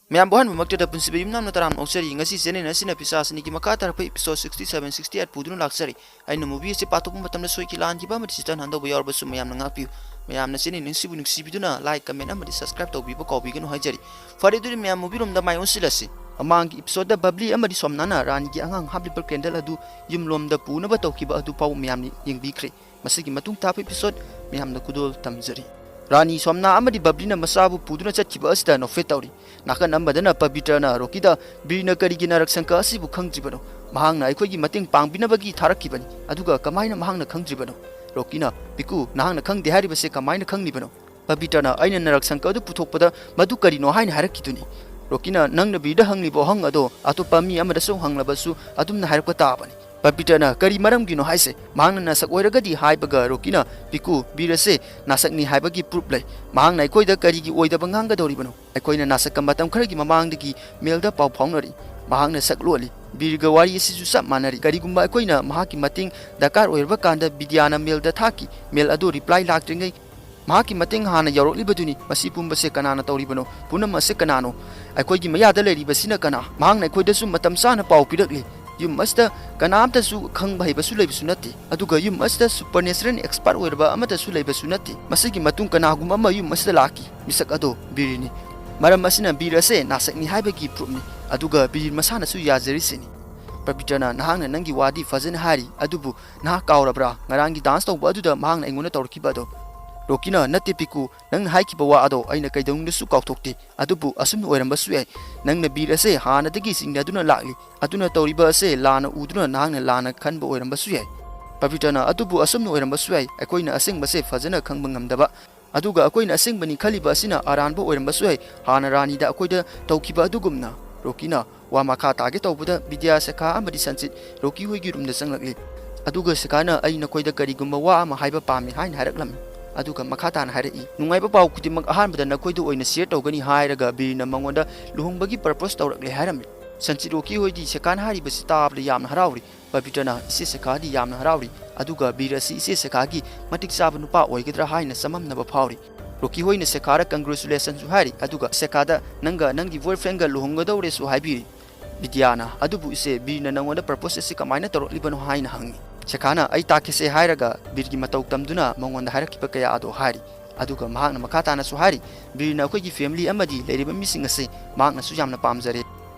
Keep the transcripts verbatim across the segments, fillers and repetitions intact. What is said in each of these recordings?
ꯃꯌꯥꯝꯕꯨ ꯑꯍꯥꯟꯕꯃꯛꯇꯗ ꯄꯨꯟꯁꯤꯕ ꯌꯨꯝꯅꯥꯝꯅ ꯇꯔꯥꯝꯅ ꯑꯣꯛꯆꯔꯤ꯫ ꯉꯁꯤ channel ꯑꯁꯤꯅ ꯄꯤꯁꯥ ꯑꯁꯤꯅꯤꯒꯤ ꯃꯈꯥ ꯇꯥꯔꯛꯄ episode sixty seven, sixty eight ꯄꯨꯗꯨꯅ ꯂꯥꯛꯆꯔꯤ꯫ ꯑꯩꯅ movie ꯑꯁꯤ ꯄꯥꯊꯣꯛꯄ ꯃꯇꯝꯗ ꯁꯣꯏꯈꯤ ꯂꯥꯟꯈꯤꯕ ꯑꯃꯗꯤ ꯆꯤꯠꯇꯍꯟ ꯍꯟꯗꯧꯕ ꯌꯥꯎꯔꯕꯁꯨ ꯃꯌꯥꯝꯅ ꯉꯥꯛꯄꯤꯌꯨ꯫ ꯃꯌꯥꯝꯅ channel ꯑꯁꯤꯕꯨ ꯅꯨꯡꯁꯤꯕꯤꯗꯨꯅ like, comment ꯑꯃꯗꯤ subscribe ꯇꯧꯕꯤꯕ ꯀꯥꯎꯕꯤꯒꯅꯨ ꯍꯥꯏꯖꯔꯤ꯫ ꯐꯔꯦ, ꯑꯗꯨꯗꯤ ꯃꯌꯥꯝ movie ꯔꯣꯝꯗ ꯃꯥꯏ ꯑꯣꯟꯁꯤꯜꯂꯁꯤ꯫ ꯃꯃꯥꯡꯒꯤ episode ꯕꯕ꯭ꯂꯤ ꯑꯃꯗꯤ ꯁꯣꯝꯅꯥꯅ ꯔꯥꯅꯤꯒꯤ ꯑꯉꯥꯡ ꯍꯥꯞꯂꯤꯕ candle ꯑꯗꯨ ꯌꯨꯝꯂꯣꯝꯗ ꯄꯨꯅꯕ ꯇꯧꯈꯤꯕ ꯑꯗꯨ ꯐꯥꯎ ꯃꯌꯥꯝꯅ ꯌꯦꯡꯕꯤꯈ꯭ꯔꯦ꯫ ꯃꯁꯤꯒꯤ ꯃꯇꯨꯡ ꯇꯥꯕ episode ꯃꯌꯥꯝꯅ ꯈꯨꯗꯣꯜ ꯇꯝꯖꯔꯤ꯫ ꯔꯥꯅꯤ ꯁꯣꯝꯅꯥ ꯑꯃꯗꯤ ꯕꯕ꯭ꯂꯤꯅ ꯃꯆꯥꯕꯨ ꯄꯨꯗꯨꯅ ꯆꯠꯈꯤꯕ ꯑꯁꯤꯗ ꯅꯣꯛꯐꯦꯠ ꯇꯧꯔꯤ꯫ ꯅꯥꯀꯟ ꯑꯃꯗꯅ ꯄꯕꯤꯇ꯭ꯔꯅ ꯔꯣꯀꯤꯗ, "ꯕꯤꯔꯅ ꯀꯔꯤꯒꯤ ꯅꯔꯛꯁꯪꯀ ꯑꯁꯤꯕꯨ ꯈꯪꯗ꯭ꯔꯤꯕꯅꯣ? ꯃꯍꯥꯛꯅ ꯑꯩꯈꯣꯏꯒꯤ ꯃꯇꯦꯡ ꯄꯥꯡꯕꯤꯅꯕꯒꯤ ꯊꯥꯔꯛꯈꯤꯕꯅꯤ, ꯑꯗꯨꯒ ꯀꯃꯥꯏꯅ ꯃꯍꯥꯛꯅ ꯈꯪꯗ꯭ꯔꯤꯕꯅꯣ?" ꯔꯣꯀꯤꯅ, "ꯄꯤꯀꯨ, ꯅꯍꯥꯛꯅ ꯈꯪꯗꯦ ꯍꯥꯏꯔꯤꯕꯁꯦ ꯀꯃꯥꯏꯅ ꯈꯪꯂꯤꯕꯅꯣ?" ꯄꯕꯤꯇ꯭ꯔꯅ, "ꯑꯩꯅ ꯅꯔꯛꯁꯪꯀ ꯑꯗꯨ ꯄꯨꯊꯣꯛꯄꯗ ꯃꯗꯨ ꯀꯔꯤꯅꯣ ꯍꯥꯏꯅ ꯍꯥꯏꯔꯛꯈꯤꯗꯨꯅꯤ꯫" ꯔꯣꯀꯤꯅ, "ꯅꯪꯅ ꯕꯤꯔꯗ ꯍꯪꯂꯤꯕ ꯋꯥꯍꯪ ꯑꯗꯣ ꯑꯇꯣꯞꯄ ꯃꯤ ꯑꯃꯗꯁꯨ ꯍꯪꯂꯕꯁꯨ ꯑꯗꯨꯝꯅ ꯍꯥꯏꯔꯛꯄ ꯇꯥꯕꯅꯤ꯫" ꯄꯕꯤꯇ꯭ꯔꯅ, "ꯀꯔꯤ ꯃꯔꯝꯒꯤꯅꯣ ꯍꯥꯏꯁꯦ? ꯃꯍꯥꯛꯅ ꯅꯁꯛ ꯑꯣꯏꯔꯒꯗꯤ?" ꯍꯥꯏꯕꯒ ꯔꯣꯀꯤꯅ, "ꯄꯤꯀꯨ, ꯕꯤꯔ ꯑꯁꯦ ꯅꯥꯁꯛꯅꯤ ꯍꯥꯏꯕꯒꯤ proof ꯂꯩ꯫ ꯃꯍꯥꯛꯅ ꯑꯩꯈꯣꯏꯗ ꯀꯔꯤꯒꯤ ꯑꯣꯏꯗꯕ ꯉꯥꯡꯒꯗꯧꯔꯤꯕꯅꯣ? ꯑꯩꯈꯣꯏꯅ ꯅꯥꯁꯛꯀ ꯃꯇꯝ ꯈꯔꯒꯤ ꯃꯃꯥꯡꯗꯒꯤ ꯃꯦꯜꯗ ꯄꯥꯎ ꯐꯥꯎꯅꯔꯤ꯫ ꯃꯍꯥꯛꯅ ꯁꯛ ꯂꯣꯜꯂꯤ꯫ ꯕꯤꯔꯒ ꯋꯥꯔꯤ ꯑꯁꯤꯁꯨ ꯆꯞ ꯃꯥꯟꯅꯔꯤ꯫ ꯀꯔꯤꯒꯨꯝꯕ ꯑꯩꯈꯣꯏꯅ ꯃꯍꯥꯛꯀꯤ ꯃꯇꯦꯡ ꯗꯔꯀꯥꯔ ꯑꯣꯏꯔꯕ ꯀꯥꯟꯗ ꯕꯤꯗ꯭ꯌꯥꯅ ꯃꯦꯜꯗ ꯊꯥꯈꯤ꯫ ꯃꯦꯜ ꯑꯗꯨ reply ꯂꯥꯛꯇ꯭ꯔꯤꯉꯩ ꯃꯍꯥꯛꯀꯤ ꯃꯇꯦꯡ ꯍꯥꯟꯅ ꯌꯧꯔꯛꯂꯤꯕꯗꯨꯅꯤ꯫ ꯃꯁꯤ ꯄꯨꯝꯕꯁꯦ ꯀꯅꯥꯅ ꯇꯧꯔꯤꯕꯅꯣ? ꯄꯨꯝꯅꯃꯛ ꯑꯁꯤ ꯀꯅꯥꯅꯣ? ꯑꯩꯈꯣꯏꯒꯤ ꯃꯌꯥꯗ ꯂꯩꯔꯤꯕꯁꯤꯅ ꯀꯅꯥ? ꯃꯍꯥꯛꯅ ꯑꯩꯈꯣꯏꯗꯁꯨ ꯃꯇꯝ ꯆꯥꯅ ꯄꯥꯎ ꯄꯤꯔꯛꯂꯤ꯫ ꯌꯨꯝ ꯑꯁꯤꯗ ꯀꯅꯥꯝꯇꯁꯨ ꯈꯪꯕ ꯍꯩꯕꯁꯨ ꯂꯩꯕꯁꯨ ꯅꯠꯇꯦ, ꯑꯗꯨꯒ ꯌꯨꯝ ꯑꯁꯤꯗ supernatural expert ꯑꯣꯏꯔꯕ ꯑꯃꯠꯇꯁꯨ ꯂꯩꯕꯁꯨ ꯅꯠꯇꯦ꯫ ꯃꯁꯤꯒꯤ ꯃꯇꯨꯡ ꯀꯅꯥꯒꯨꯝꯕ ꯑꯃ ꯌꯨꯝ ꯑꯁꯤꯗ ꯂꯥꯛꯈꯤ꯫ ꯃꯤꯁꯛ ꯑꯗꯣ ꯕꯤꯔꯅꯤ꯫ ꯃꯔꯝ ꯑꯁꯤꯅ ꯕꯤꯔ ꯑꯁꯦ ꯅꯥꯁꯛꯅꯤ ꯍꯥꯏꯕꯒꯤ proof ꯅꯤ, ꯑꯗꯨꯒ ꯕꯤꯔ ꯃꯁꯥꯅꯁꯨ ꯌꯥꯖꯔꯤꯁꯤꯅꯤ꯫ ꯄꯕꯤꯇ꯭ꯔꯅ, "ꯅꯍꯥꯛꯅ ꯅꯪꯒꯤ ꯋꯥꯗꯤ ꯐꯖꯅ ꯍꯥꯏꯔꯤ, ꯑꯗꯨꯕꯨ ꯅꯍꯥꯛ ꯀꯥꯎꯔꯕ꯭ꯔꯥ ꯉꯔꯥꯡꯒꯤ dance ꯇꯧꯕ ꯑꯗꯨꯗ ꯃꯍꯥꯛꯅ ꯑꯩꯉꯣꯟꯗ ꯇꯧꯔꯛꯈꯤꯕ ꯑꯗꯣ?" ꯔꯣꯀꯤꯅ, "ꯅꯠꯇꯦ ꯄꯤꯀꯨ, ꯅꯪꯅ ꯍꯥꯏꯈꯤꯕ ꯋꯥ ꯑꯗꯣ ꯑꯩꯅ ꯀꯩꯗꯧꯅꯨꯡꯗꯁꯨ ꯀꯥꯎꯊꯣꯛꯇꯦ꯫ ꯑꯗꯨꯕꯨ ꯑꯁꯨꯝꯅ ꯑꯣꯏꯔꯝꯕꯁꯨ ꯌꯥꯏ꯫ ꯅꯪꯅ ꯕꯤꯔ ꯑꯁꯦ ꯍꯥꯟꯅꯗꯒꯤ ꯆꯤꯡꯅꯗꯨꯅ ꯂꯥꯛꯂꯤ꯫ ꯑꯗꯨꯅ ꯇꯧꯔꯤꯕ ꯑꯁꯦ ꯂꯥꯟꯅ ꯎꯗꯨꯅ ꯅꯍꯥꯛꯅ ꯂꯥꯟꯅ ꯈꯟꯕ ꯑꯣꯏꯔꯝꯕꯁꯨ ꯌꯥꯏ꯫" ꯄꯕꯤꯇ꯭ꯔꯅ, "ꯑꯗꯨꯕꯨ ꯑꯁꯨꯝꯅ ꯑꯣꯏꯔꯝꯕꯁꯨ ꯌꯥꯏ꯫ ꯑꯩꯈꯣꯏꯅ ꯑꯁꯦꯡꯕꯁꯦ ꯐꯖꯅ ꯈꯪꯕ ꯉꯝꯗꯕ꯫ ꯑꯗꯨꯒ ꯑꯩꯈꯣꯏꯅ ꯑꯁꯦꯡꯕꯅꯤ ꯈꯜꯂꯤꯕ ꯑꯁꯤꯅ ꯑꯔꯥꯟꯕ ꯑꯣꯏꯔꯝꯕꯁꯨ ꯌꯥꯏ꯫ ꯍꯥꯟꯅ ꯔꯥꯅꯤꯗ ꯑꯩꯈꯣꯏꯗ ꯇꯧꯈꯤꯕ ꯑꯗꯨꯒꯨꯝꯅ꯫" ꯔꯣꯀꯤꯅ ꯋꯥ ꯃꯈꯥ ꯇꯥꯒꯦ ꯇꯧꯕꯗ ꯕꯤꯗ꯭ꯌꯥ, ꯁꯦꯈꯥ ꯑꯃꯗꯤ ꯁꯟꯆꯤꯠ ꯔꯣꯀꯤ ꯍꯣꯏꯒꯤ ꯔꯨꯝꯗ ꯆꯪꯂꯛꯂꯤ꯫ ꯑꯗꯨꯒ ꯁꯦꯈꯥꯅ, "ꯑꯩ ꯅꯈꯣꯏꯗ ꯀꯔꯤꯒꯨꯝꯕ ꯋꯥ ꯑꯃ ꯍꯥꯏꯕ ꯄꯥꯝꯃꯤ" ꯍꯥꯏꯅ ꯍꯥꯏꯔꯛꯂꯝꯃꯤ꯫ ꯑꯗꯨꯒ ꯃꯈꯥ ꯇꯥꯅ ꯍꯥꯏꯔꯛꯏ, "ꯅꯨꯡꯉꯥꯏꯕ ꯄꯥꯎ ꯈꯨꯗꯤꯡꯃꯛ ꯑꯍꯥꯟꯕꯗ ꯅꯈꯣꯏꯗ ꯑꯣꯏꯅ share ꯇꯧꯒꯅꯤ" ꯍꯥꯏꯔꯒ ꯕꯤꯔꯅ ꯃꯉꯣꯟꯗ ꯂꯨꯍꯣꯡꯕꯒꯤ propose ꯇꯧꯔꯛꯂꯦ ꯍꯥꯏꯔꯝꯃꯤ꯫ ꯁꯟꯆꯤꯠ ꯔꯣꯀꯤ ꯍꯣꯏꯗꯤ ꯁꯦꯈꯥꯅ ꯍꯥꯏꯔꯤꯕꯁꯤ ꯇꯥꯕꯗ ꯌꯥꯝꯅ ꯍꯔꯥꯎꯔꯤ꯫ ꯄꯕꯤꯇ꯭ꯔꯅ, "ꯏꯆꯦ ꯁꯦꯈꯥꯗꯤ ꯌꯥꯝꯅ ꯍꯔꯥꯎꯔꯤ, ꯑꯗꯨꯒ ꯕꯤꯔ ꯑꯁꯤ ꯏꯆꯦ ꯁꯦꯈꯥꯒꯤ ꯃꯇꯤꯛ ꯆꯥꯕ ꯅꯨꯄꯥ ꯑꯣꯏꯒꯗ꯭ꯔꯥ ꯍꯥꯏꯅ ꯆꯃꯝꯅꯕ ꯐꯥꯎꯔꯤ꯫" ꯔꯣꯀꯤ ꯍꯣꯏꯅ ꯁꯦꯈꯥꯗ congratulationꯁꯨ ꯍꯥꯏꯔꯤ, ꯑꯗꯨꯒ ꯁꯦꯈꯥꯗ "ꯅꯪꯒ ꯅꯪꯒꯤ boyfriendꯒ ꯂꯨꯍꯣꯡꯒꯗꯧꯔꯦꯁꯨ ꯍꯥꯏꯕꯤꯔꯤ"꯫ ꯕꯤꯗ꯭ꯌꯥꯅ, "ꯑꯗꯨꯕꯨ ꯏꯆꯦ, ꯕꯤꯔꯅ ꯅꯪꯉꯣꯟꯗ propose ꯑꯁꯤ ꯀꯃꯥꯏꯅ ꯇꯧꯔꯛꯂꯤꯕꯅꯣ?" ꯍꯥꯏꯅ ꯍꯪꯉꯤ꯫ ꯁꯦꯈꯥꯅ "ꯑꯩ ꯇꯥꯛꯀꯦꯁꯦ" ꯍꯥꯏꯔꯒ ꯕꯤꯔꯒꯤ ꯃꯇꯧ ꯇꯝꯗꯨꯅ ꯃꯉꯣꯟꯗ ꯍꯥꯏꯔꯛꯈꯤꯕ ꯀꯌꯥ ꯑꯗꯣ ꯍꯥꯏꯔꯤ꯫ ꯑꯗꯨꯒ ꯃꯍꯥꯛꯅ ꯃꯈꯥ ꯇꯥꯅꯁꯨ ꯍꯥꯏꯔꯤ, "ꯕꯤꯔꯅ ꯑꯩꯈꯣꯏꯒꯤ family ꯑꯃꯗꯤ ꯂꯩꯔꯤꯕ ꯃꯤꯁꯤꯡ ꯑꯁꯤ ꯃꯍꯥꯛꯅꯁꯨ ꯌꯥꯝꯅ ꯄꯥꯝꯖꯔꯦ"꯫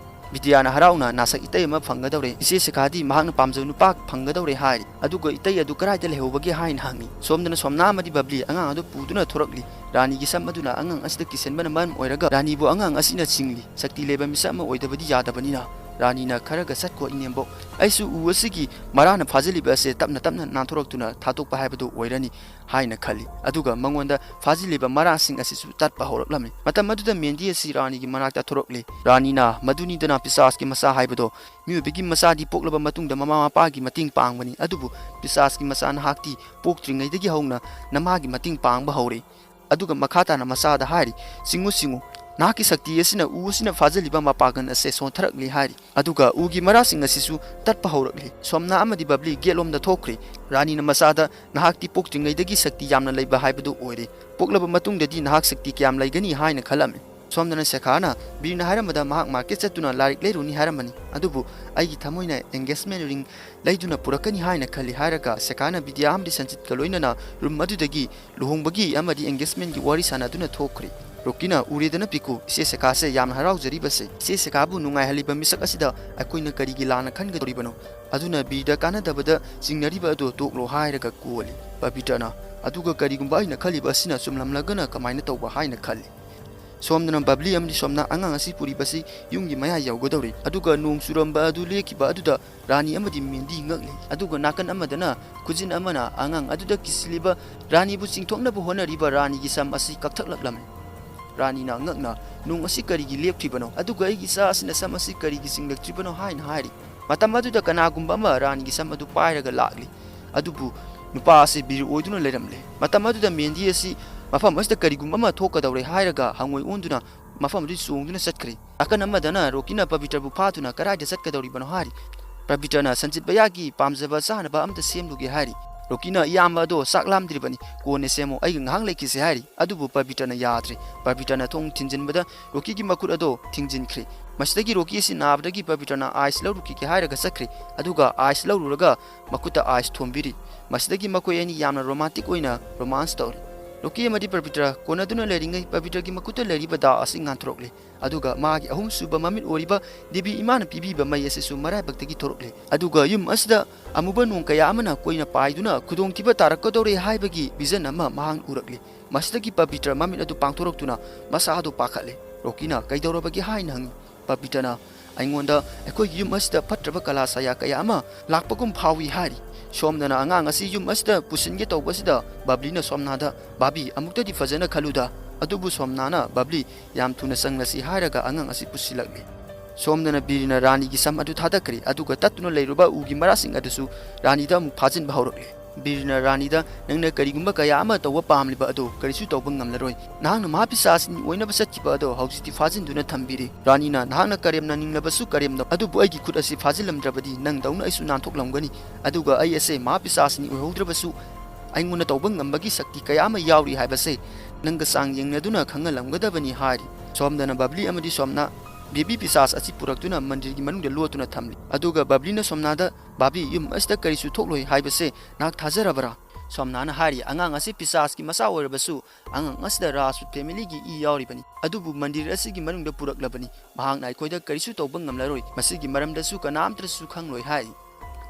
ꯕꯤꯗ꯭ꯌꯥꯅ ꯍꯔꯥꯎꯅ "ꯅꯥꯁꯛ ꯏꯇꯩ ꯑꯃ ꯐꯪꯒꯗꯧꯔꯦ, ꯏꯆꯦ ꯁꯤꯈꯥꯗꯤ ꯃꯍꯥꯛꯅ ꯄꯥꯝꯖꯕ ꯅꯨꯄꯥ ꯐꯪꯒꯗꯧꯔꯦ" ꯍꯥꯏꯔꯤ꯫ ꯑꯗꯨꯒ "ꯏꯇꯩ ꯑꯗꯨ ꯀꯗꯥꯏꯗ ꯂꯩꯍꯧꯕꯒꯦ?" ꯍꯥꯏꯅ ꯍꯪꯉꯤ꯫ ꯁꯣꯝꯗꯅ ꯁꯣꯝꯅꯥ ꯑꯃꯗꯤ ꯕꯕ꯭ꯂꯤ ꯑꯉꯥꯡ ꯑꯗꯨ ꯄꯨꯗꯨꯅ ꯊꯣꯔꯛꯂꯤ꯫ ꯔꯥꯅꯤꯒꯤ ꯁꯝ ꯑꯗꯨꯅ ꯑꯉꯥꯡ ꯑꯁꯤꯗ ꯀꯤꯁꯟꯕꯅ ꯃꯔꯝ ꯑꯣꯏꯔꯒ ꯔꯥꯅꯤꯕꯨ ꯑꯉꯥꯡ ꯑꯁꯤꯅ ꯆꯤꯡꯂꯤ꯫ ꯁꯛꯇꯤ ꯂꯩꯕ ꯃꯤꯁꯛ ꯑꯃ ꯑꯣꯏꯗꯕꯗꯤ ꯌꯥꯗꯕꯅꯤꯅ ꯔꯥꯅꯤꯅ "ꯈꯔꯒ ꯆꯠꯈꯣ ꯏꯅꯦꯝꯕꯣꯛ, ꯑꯩꯁꯨ ꯎ ꯑꯁꯤꯒꯤ ꯃꯔꯥꯅ ꯐꯥꯖꯤꯜꯂꯤꯕ ꯑꯁꯦ ꯇꯞꯅ ꯇꯞꯅ ꯅꯥꯟꯊꯣꯔꯛꯇꯨꯅ ꯊꯥꯗꯣꯛꯄ ꯍꯥꯏꯕꯗꯨ ꯑꯣꯏꯔꯅꯤ" ꯍꯥꯏꯅ ꯈꯜꯂꯤ꯫ ꯑꯗꯨꯒ ꯃꯉꯣꯟꯗ ꯐꯥꯖꯤꯜꯂꯤꯕ ꯃꯔꯥꯁꯤꯡ ꯑꯁꯤꯁꯨ ꯇꯠꯄ ꯍꯧꯔꯛꯂꯝꯃꯤ꯫ ꯃꯇꯝ ꯑꯗꯨꯗ ꯃꯦꯟꯗꯤ ꯑꯁꯤ ꯔꯥꯅꯤꯒꯤ ꯃꯅꯥꯛꯇ ꯊꯣꯔꯛꯂꯤ꯫ ꯔꯥꯅꯤꯅ, "ꯃꯗꯨꯅꯤꯗꯅ ꯄꯤꯁꯥꯁꯀꯤ ꯃꯆꯥ ꯍꯥꯏꯕꯗꯣ꯫ ꯃꯤꯑꯣꯏꯕꯒꯤ ꯃꯆꯥꯗꯤ ꯄꯣꯛꯂꯕ ꯃꯇꯨꯡꯗ ꯃꯃꯥ ꯃꯄꯥꯒꯤ ꯃꯇꯦꯡ ꯄꯥꯡꯕꯅꯤ, ꯑꯗꯨꯕꯨ ꯄꯤꯁꯥꯁꯀꯤ ꯃꯆꯥ ꯅꯍꯥꯛꯇꯤ ꯄꯣꯛꯇ꯭ꯔꯤꯉꯩꯗꯒꯤ ꯍꯧꯅ ꯅꯃꯥꯒꯤ ꯃꯇꯦꯡ ꯄꯥꯡꯕ ꯍꯧꯔꯦ"꯫ ꯑꯗꯨꯒ ꯃꯈꯥ ꯇꯥꯅ ꯃꯆꯥꯗ ꯍꯥꯏꯔꯤ, "ꯆꯤꯡꯉꯨ, ꯆꯤꯡꯉꯨ, ꯅꯍꯥꯛꯀꯤ ꯁꯛꯇꯤ ꯑꯁꯤꯅ ꯎ ꯑꯁꯤꯅ ꯐꯥꯖꯤꯜꯂꯤꯕ ꯃꯄꯥꯡꯒꯜ ꯑꯁꯦ ꯁꯣꯟꯊꯔꯛꯂꯦ" ꯍꯥꯏꯔꯤ꯫ ꯑꯗꯨꯒ ꯎꯒꯤ ꯃꯔꯥꯁꯤꯡ ꯑꯁꯤꯁꯨ ꯇꯠꯄ ꯍꯧꯔꯛꯂꯤ꯫ ꯁꯣꯝꯅꯥ ꯑꯃꯗꯤ ꯕꯕ꯭ꯂꯤ gate ꯂꯣꯝꯗ ꯊꯣꯛꯈ꯭ꯔꯦ꯫ ꯔꯥꯅꯤꯅ ꯃꯆꯥꯗ, "ꯅꯍꯥꯛꯇꯤ ꯄꯣꯛꯇ꯭ꯔꯤꯉꯩꯗꯒꯤ ꯁꯛꯇꯤ ꯌꯥꯝꯅ ꯂꯩꯕ ꯍꯥꯏꯕꯗꯨ ꯑꯣꯏꯔꯦ꯫ ꯄꯣꯛꯂꯕ ꯃꯇꯨꯡꯗꯗꯤ ꯅꯍꯥꯛ ꯁꯛꯇꯤ ꯀꯌꯥꯝ ꯂꯩꯒꯅꯤ ꯍꯥꯏꯅ ꯈꯜꯂꯝꯃꯤ"꯫ ꯁꯣꯝꯗꯅ ꯁꯦꯈꯥꯅ ꯕꯤꯔꯅ ꯍꯥꯏꯔꯝꯕꯗ ꯃꯍꯥꯛ market ꯆꯠꯇꯨꯅ ꯂꯥꯏꯔꯤꯛ ꯂꯩꯔꯨꯅꯤ ꯍꯥꯏꯔꯝꯕꯅꯤ, ꯑꯗꯨꯕꯨ "ꯑꯩꯒꯤ ꯊꯃꯣꯏꯅ engagement ring ꯂꯩꯗꯨꯅ ꯄꯨꯔꯛꯀꯅꯤ ꯍꯥꯏꯅ ꯈꯜꯂꯤ" ꯍꯥꯏꯔꯒ ꯁꯦꯈꯥꯅ ꯕꯤꯗ꯭ꯌꯥ ꯑꯃꯗꯤ ꯁꯟꯖꯤꯠꯀ ꯂꯣꯏꯅꯅ room ꯑꯗꯨꯗꯒꯤ ꯂꯨꯍꯣꯡꯕꯒꯤ ꯑꯃꯗꯤ engagementꯀꯤ ꯋꯥꯔꯤ ꯁꯥꯟꯅꯗꯨꯅ ꯊꯣꯛꯈ꯭ꯔꯦ꯫ ꯔꯣꯀꯤꯅ, "ꯎꯔꯦꯗꯅ ꯄꯤꯀꯨ, ꯏꯆꯦ ꯁꯦꯈꯥꯁꯦ ꯌꯥꯝꯅ ꯍꯔꯥꯎꯖꯔꯤꯕꯁꯦ꯫ ꯏꯆꯦ ꯁꯦꯈꯥꯕꯨ ꯅꯨꯡꯉꯥꯏꯍꯜꯂꯤꯕ ꯃꯤꯁꯛ ꯑꯁꯤꯗ ꯑꯩꯈꯣꯏꯅ ꯀꯔꯤꯒꯤ ꯂꯥꯟꯅ ꯈꯟꯒꯗꯧꯔꯤꯕꯅꯣ? ꯑꯗꯨꯅ ꯕꯤꯔꯗ ꯀꯥꯟꯅꯗꯕꯗ ꯆꯤꯡꯅꯔꯤꯕ ꯑꯗꯨ ꯇꯣꯛꯂꯣ" ꯍꯥꯏꯔꯒ ꯀꯣꯜꯂꯤ꯫ ꯄꯕꯤꯇ꯭ꯔꯅ, "ꯑꯗꯨꯒ ꯀꯔꯤꯒꯨꯝꯕ ꯑꯩꯅ ꯈꯜꯂꯤꯕ ꯑꯁꯤꯅ ꯆꯨꯝꯂꯝꯂꯒꯅ ꯀꯃꯥꯏꯅ ꯇꯧꯕ?" ꯍꯥꯏꯅ ꯈꯜꯂꯤ꯫ ꯁꯣꯝꯗꯅ ꯕꯕ꯭ꯂꯤ ꯑꯃꯗꯤ ꯁꯣꯝꯅ ꯑꯉꯥꯡ ꯑꯁꯤ ꯄꯨꯔꯤꯕꯁꯤ ꯌꯨꯝꯒꯤ ꯃꯌꯥ ꯌꯧꯒꯗꯧꯔꯤ꯫ ꯑꯗꯨꯒ ꯅꯣꯡ ꯆꯨꯔꯝꯕ ꯑꯗꯨ ꯂꯦꯞꯈꯤꯕ ꯑꯗꯨꯗ ꯔꯥꯅꯤ ꯑꯃꯗꯤ ꯃꯦꯟꯗꯤ ꯉꯛꯂꯤ꯫ ꯑꯗꯨꯒ ꯅꯥꯀꯟ ꯑꯃꯗꯅ ꯈꯨꯖꯤꯟ ꯑꯃꯅ ꯑꯉꯥꯡ ꯑꯗꯨꯗ ꯀꯤꯁꯤꯜꯂꯤꯕ ꯔꯥꯅꯤꯕꯨ ꯆꯤꯡꯊꯣꯛꯅꯕ ꯍꯣꯠꯅꯔꯤꯕ ꯔꯥꯅꯤꯒꯤ ꯁꯝ ꯑꯁꯤ ꯀꯛꯊꯠꯂꯛꯂꯝꯃꯤ꯫ ꯔꯥꯅꯤꯅ ꯉꯛꯅ, "ꯅꯣꯡ ꯑꯁꯤ ꯀꯔꯤꯒꯤ ꯂꯦꯞꯈꯤꯕꯅꯣ? ꯑꯗꯨꯒ ꯑꯩꯒꯤ ꯏꯆꯥ ꯑꯁꯤꯅ ꯁꯝ ꯑꯁꯤ ꯀꯔꯤꯒꯤ ꯆꯤꯡꯂꯛꯇ꯭ꯔꯤꯕꯅꯣ?" ꯍꯥꯏꯅ ꯍꯥꯏꯔꯤ꯫ ꯃꯇꯝ ꯑꯗꯨꯗ ꯀꯅꯥꯒꯨꯝꯕ ꯑꯃ ꯔꯥꯅꯤꯒꯤ ꯁꯝ ꯑꯗꯨ ꯄꯥꯏꯔꯒ ꯂꯥꯛꯂꯤ꯫ ꯑꯗꯨꯕꯨ ꯅꯨꯄꯥ ꯑꯁꯤ ꯕꯤꯔ ꯑꯣꯏꯗꯨꯅ ꯂꯩꯔꯝꯂꯦ꯫ ꯃꯇꯝ ꯑꯗꯨꯗ ꯃꯦꯟꯗꯤ ꯑꯁꯤ ꯃꯐꯝ ꯑꯁꯤꯗ ꯀꯔꯤꯒꯨꯝꯕ ꯑꯃ ꯊꯣꯛꯀꯗꯧꯔꯦ ꯍꯥꯏꯔꯒ ꯍꯪꯉꯣꯏ ꯑꯣꯟꯗꯨꯅ ꯃꯐꯝ ꯑꯗꯨ ꯆꯣꯡꯗꯨꯅ ꯆꯠꯈ꯭ꯔꯦ꯫ ꯅꯥꯀꯟ ꯑꯃꯗꯅ ꯔꯣꯀꯤꯅ ꯄꯕꯤꯇ꯭ꯔꯕꯨ ꯐꯥꯗꯨꯅ ꯀꯗꯥꯏꯗ ꯆꯠꯀꯗꯧꯔꯤꯕꯅꯣ ꯍꯥꯏꯔꯤ꯫ ꯄꯕꯤꯇ꯭ꯔꯅ ꯁꯟꯖꯤꯠ ꯚꯩꯌꯥꯒꯤ ꯄꯥꯝꯖꯕ ꯆꯥꯅꯕ ꯑꯃꯇ ꯁꯦꯝꯂꯨꯒꯦ ꯍꯥꯏꯔꯤ꯫ ꯔꯣꯀꯤꯅ, "ꯏꯌꯥꯝꯕ ꯑꯗꯣ ꯆꯥꯛ ꯂꯥꯝꯗ꯭ꯔꯤꯕꯅꯤ, ꯀꯣꯟꯅ ꯁꯦꯝꯃꯣ, ꯑꯩꯒ ꯉꯥꯏꯍꯥꯛ ꯂꯩꯈꯤꯁꯦ" ꯍꯥꯏꯔꯤ꯫ ꯑꯗꯨꯕꯨ ꯄꯕꯤꯇ꯭ꯔꯅ ꯌꯥꯗ꯭ꯔꯦ꯫ ꯄꯕꯤꯇ꯭ꯔꯅ ꯊꯣꯡ ꯊꯤꯡꯖꯤꯟꯕꯗ ꯔꯣꯀꯤꯒꯤ ꯃꯈꯨꯠ ꯑꯗꯣ ꯊꯤꯡꯖꯤꯟꯈ꯭ꯔꯦ꯫ ꯃꯁꯤꯗꯒꯤ ꯔꯣꯀꯤ ꯑꯁꯤ ꯅꯥꯕꯗꯒꯤ ꯄꯕꯤꯇ꯭ꯔꯅ ꯑꯥꯏꯁ ꯂꯧꯔꯨꯈꯤꯒꯦ ꯍꯥꯏꯔꯒ ꯆꯠꯈ꯭ꯔꯦ꯫ ꯑꯗꯨꯒ ꯑꯥꯏꯁ ꯂꯧꯔꯨꯔꯒ ꯃꯈꯨꯠꯇ ꯑꯥꯏꯁ ꯊꯣꯝꯕꯤꯔꯤ꯫ ꯃꯁꯤꯗꯒꯤ ꯃꯈꯣꯏ ꯑꯅꯤ ꯌꯥꯝꯅ ꯔꯣꯃꯥꯟꯇꯤꯛ ꯑꯣꯏꯅ ꯔꯣꯃꯥꯟꯁ ꯇꯧꯔꯤ꯫ ꯔꯣꯀꯤ ꯑꯃꯗꯤ ꯄꯕꯤꯇ꯭ꯔ ꯀꯣꯟꯅꯗꯨꯅ ꯂꯩꯔꯤꯉꯩ ꯄꯕꯤꯇ꯭ꯔꯒꯤ ꯃꯈꯨꯠꯇ ꯂꯩꯔꯤꯕ ꯗꯥ ꯑꯁꯤ ꯉꯥꯟꯊꯣꯔꯛꯂꯦ꯫ ꯑꯗꯨꯒ ꯃꯥꯒꯤ ꯑꯍꯨꯝꯁꯨꯕ ꯃꯃꯤꯠ ꯑꯣꯏꯔꯤꯕ ꯗꯦꯕꯤ ꯏꯃꯥꯅ ꯄꯤꯕꯤꯕ ꯃꯩ ꯑꯁꯤꯁꯨ ꯃꯔꯥꯏꯕꯛꯇꯒꯤ ꯊꯣꯔꯛꯂꯦ꯫ ꯑꯗꯨꯒ ꯌꯨꯝ ꯑꯁꯤꯗ ꯑꯃꯨꯕ ꯅꯣꯡ ꯀꯌꯥ ꯑꯃꯅ ꯀꯣꯏꯅ ꯄꯥꯏꯗꯨꯅ ꯈꯨꯗꯣꯡꯊꯤꯕ ꯇꯥꯔꯛꯀꯗꯧꯔꯦ ꯍꯥꯏꯕꯒꯤ ꯚꯤꯖꯟ ꯑꯃ ꯃꯍꯥꯛꯅ ꯎꯔꯛꯂꯦ꯫ ꯃꯁꯤꯗꯒꯤ ꯄꯕꯤꯇ꯭ꯔ ꯃꯃꯤꯠ ꯑꯗꯨ ꯄꯥꯡꯊꯣꯔꯛꯇꯨꯅ ꯃꯁꯥ ꯑꯗꯨ ꯄꯥꯈꯠꯂꯦ꯫ ꯔꯣꯀꯤꯅ, "ꯀꯩꯗꯧꯔꯕꯒꯦ?" ꯍꯥꯏꯅ ꯍꯪꯉꯤ꯫ ꯄꯕꯤꯇ꯭ꯔꯅ, "ꯑꯩꯉꯣꯟꯗ ꯑꯩꯈꯣꯏꯒꯤ ꯌꯨꯝ ꯑꯁꯤꯗ ꯐꯠꯇ꯭ꯔꯕ ꯀꯂꯥ ꯁꯥꯌꯥ ꯀꯌꯥ ꯑꯃ ꯂꯥꯛꯄꯒꯨꯝ ꯐꯥꯎꯏ" ꯍꯥꯏꯔꯤ꯫ ꯁꯣꯝꯗꯅ ꯑꯉꯥꯡ ꯑꯁꯤ ꯌꯨꯝ ꯑꯁꯤꯗ ꯄꯨꯁꯤꯟꯒꯦ ꯇꯧꯕꯁꯤꯗ ꯕꯕ꯭ꯂꯤꯅ ꯁꯣꯝꯅꯥꯗ, "ꯕꯥꯕꯤ, ꯑꯃꯨꯛꯇꯗꯤ ꯐꯖꯅ ꯈꯜꯂꯨꯗ"꯫ ꯑꯗꯨꯕꯨ ꯁꯣꯝꯅꯥꯅ, "ꯕꯕ꯭ꯂꯤ, ꯌꯥꯝ ꯊꯨꯅ ꯆꯪꯂꯁꯤ" ꯍꯥꯏꯔꯒ ꯑꯉꯥꯡ ꯑꯁꯤ ꯄꯨꯁꯤꯜꯂꯛꯂꯦ꯫ ꯁꯣꯝꯗꯅ ꯕꯤꯔꯅ ꯔꯥꯅꯤꯒꯤ ꯁꯝ ꯑꯗꯨ ꯊꯥꯗꯈ꯭ꯔꯦ, ꯑꯗꯨꯒ ꯇꯠꯇꯨꯅ ꯂꯩꯔꯨꯕ ꯎꯒꯤ ꯃꯔꯥꯁꯤꯡ ꯑꯗꯨꯁꯨ ꯔꯥꯅꯤꯗ ꯑꯃꯨꯛ ꯐꯥꯖꯤꯟꯕ ꯍꯧꯔꯛꯂꯦ꯫ ꯕꯤꯔꯅ ꯔꯥꯅꯤꯗ, "ꯅꯪꯅ ꯀꯔꯤꯒꯨꯝꯕ ꯀꯌꯥ ꯑꯃ ꯇꯧꯕ ꯄꯥꯝꯂꯤꯕ ꯑꯗꯣ ꯀꯔꯤꯁꯨ ꯇꯧꯕ ꯉꯝꯂꯔꯣꯏ꯫ ꯅꯍꯥꯛꯅ ꯃꯍꯥꯄꯤꯁꯥꯁꯤꯅꯤ ꯑꯣꯏꯅꯕ ꯆꯠꯈꯤꯕ ꯑꯗꯣ ꯍꯧꯖꯤꯛꯇꯤ ꯐꯥꯖꯤꯟꯗꯨꯅ ꯊꯝꯕꯤꯔꯦ꯫ ꯔꯥꯅꯤꯅ ꯅꯍꯥꯛꯅ ꯀꯔꯦꯝꯅꯅꯤꯡꯂꯕꯁꯨ ꯀꯔꯦꯝꯅꯧ, ꯑꯗꯨꯕꯨ ꯑꯩꯒꯤ ꯈꯨꯠ ꯑꯁꯤ ꯐꯥꯖꯤꯜꯂꯝꯗ꯭ꯔꯕꯗꯤ ꯅꯪꯗꯧꯅ ꯑꯩꯁꯨ ꯅꯥꯟꯊꯣꯛꯂꯝꯒꯅꯤ꯫ ꯑꯗꯨꯒ ꯑꯩ ꯑꯁꯦ ꯃꯍꯥꯄꯤꯁꯥꯁꯤꯅꯤ ꯑꯣꯏꯍꯧꯗ꯭ꯔꯕꯁꯨ ꯑꯩꯉꯣꯟꯗ ꯇꯧꯕ ꯉꯝꯕꯒꯤ ꯁꯛꯇꯤ ꯀꯌꯥ ꯑꯃ ꯌꯥꯎꯔꯤ ꯍꯥꯏꯕꯁꯦ ꯅꯪꯒ ꯆꯥꯡ ꯌꯦꯡꯅꯗꯨꯅ ꯈꯪꯍꯜꯂꯝꯒꯗꯕꯅꯤ" ꯍꯥꯏꯔꯤ꯫ ꯁꯣꯝꯗꯅ ꯕꯕ꯭ꯂꯤ ꯑꯃꯗꯤ ꯁꯣꯝꯅ ꯕꯦꯕꯤ ꯄꯤꯁꯥꯁ ꯑꯁꯤ ꯄꯨꯔꯛꯇꯨꯅ ꯃꯟꯗꯤꯔꯒꯤ ꯃꯅꯨꯡꯗ ꯂꯣꯠꯇꯨꯅ ꯊꯝꯂꯤ꯫ ꯑꯗꯨꯒ ꯕꯕ꯭ꯂꯤꯅ ꯁꯣꯝꯅꯥꯗ, "ꯕꯥꯕꯤ, ꯌꯨꯝ ꯑꯁꯤꯗ ꯀꯔꯤꯁꯨ ꯊꯣꯛꯂꯣꯏ ꯍꯥꯏꯕꯁꯦ ꯅꯍꯥꯛ ꯊꯥꯖꯔꯕꯔꯥ?" ꯁꯣꯝꯅꯥꯅ ꯍꯥꯏꯔꯤ, "ꯑꯉꯥꯡ ꯑꯁꯤ ꯄꯤꯁꯥꯁꯀꯤ ꯃꯆꯥ ꯑꯣꯏꯔꯕꯁꯨ ꯑꯉꯥꯡ ꯑꯁꯤꯗ ꯔꯥꯖꯄꯨꯠ ꯐꯦꯃꯤꯂꯤꯒꯤ ꯏ ꯌꯥꯎꯔꯤꯕꯅꯤ꯫ ꯑꯗꯨꯕꯨ ꯃꯟꯗꯤꯔ ꯑꯁꯤꯒꯤ ꯃꯅꯨꯡꯗ ꯄꯨꯔꯛꯂꯕꯅꯤ꯫ ꯃꯍꯥꯛꯅ ꯑꯩꯈꯣꯏꯗ ꯀꯔꯤꯁꯨ ꯇꯧꯕ ꯉꯝꯂꯔꯣꯏ꯫ ꯃꯁꯤꯒꯤ ꯃꯔꯝꯗꯁꯨ ꯀꯅꯥꯝꯇꯁꯨ ꯈꯪꯂꯣꯏ" ꯍꯥꯏꯔꯤ꯫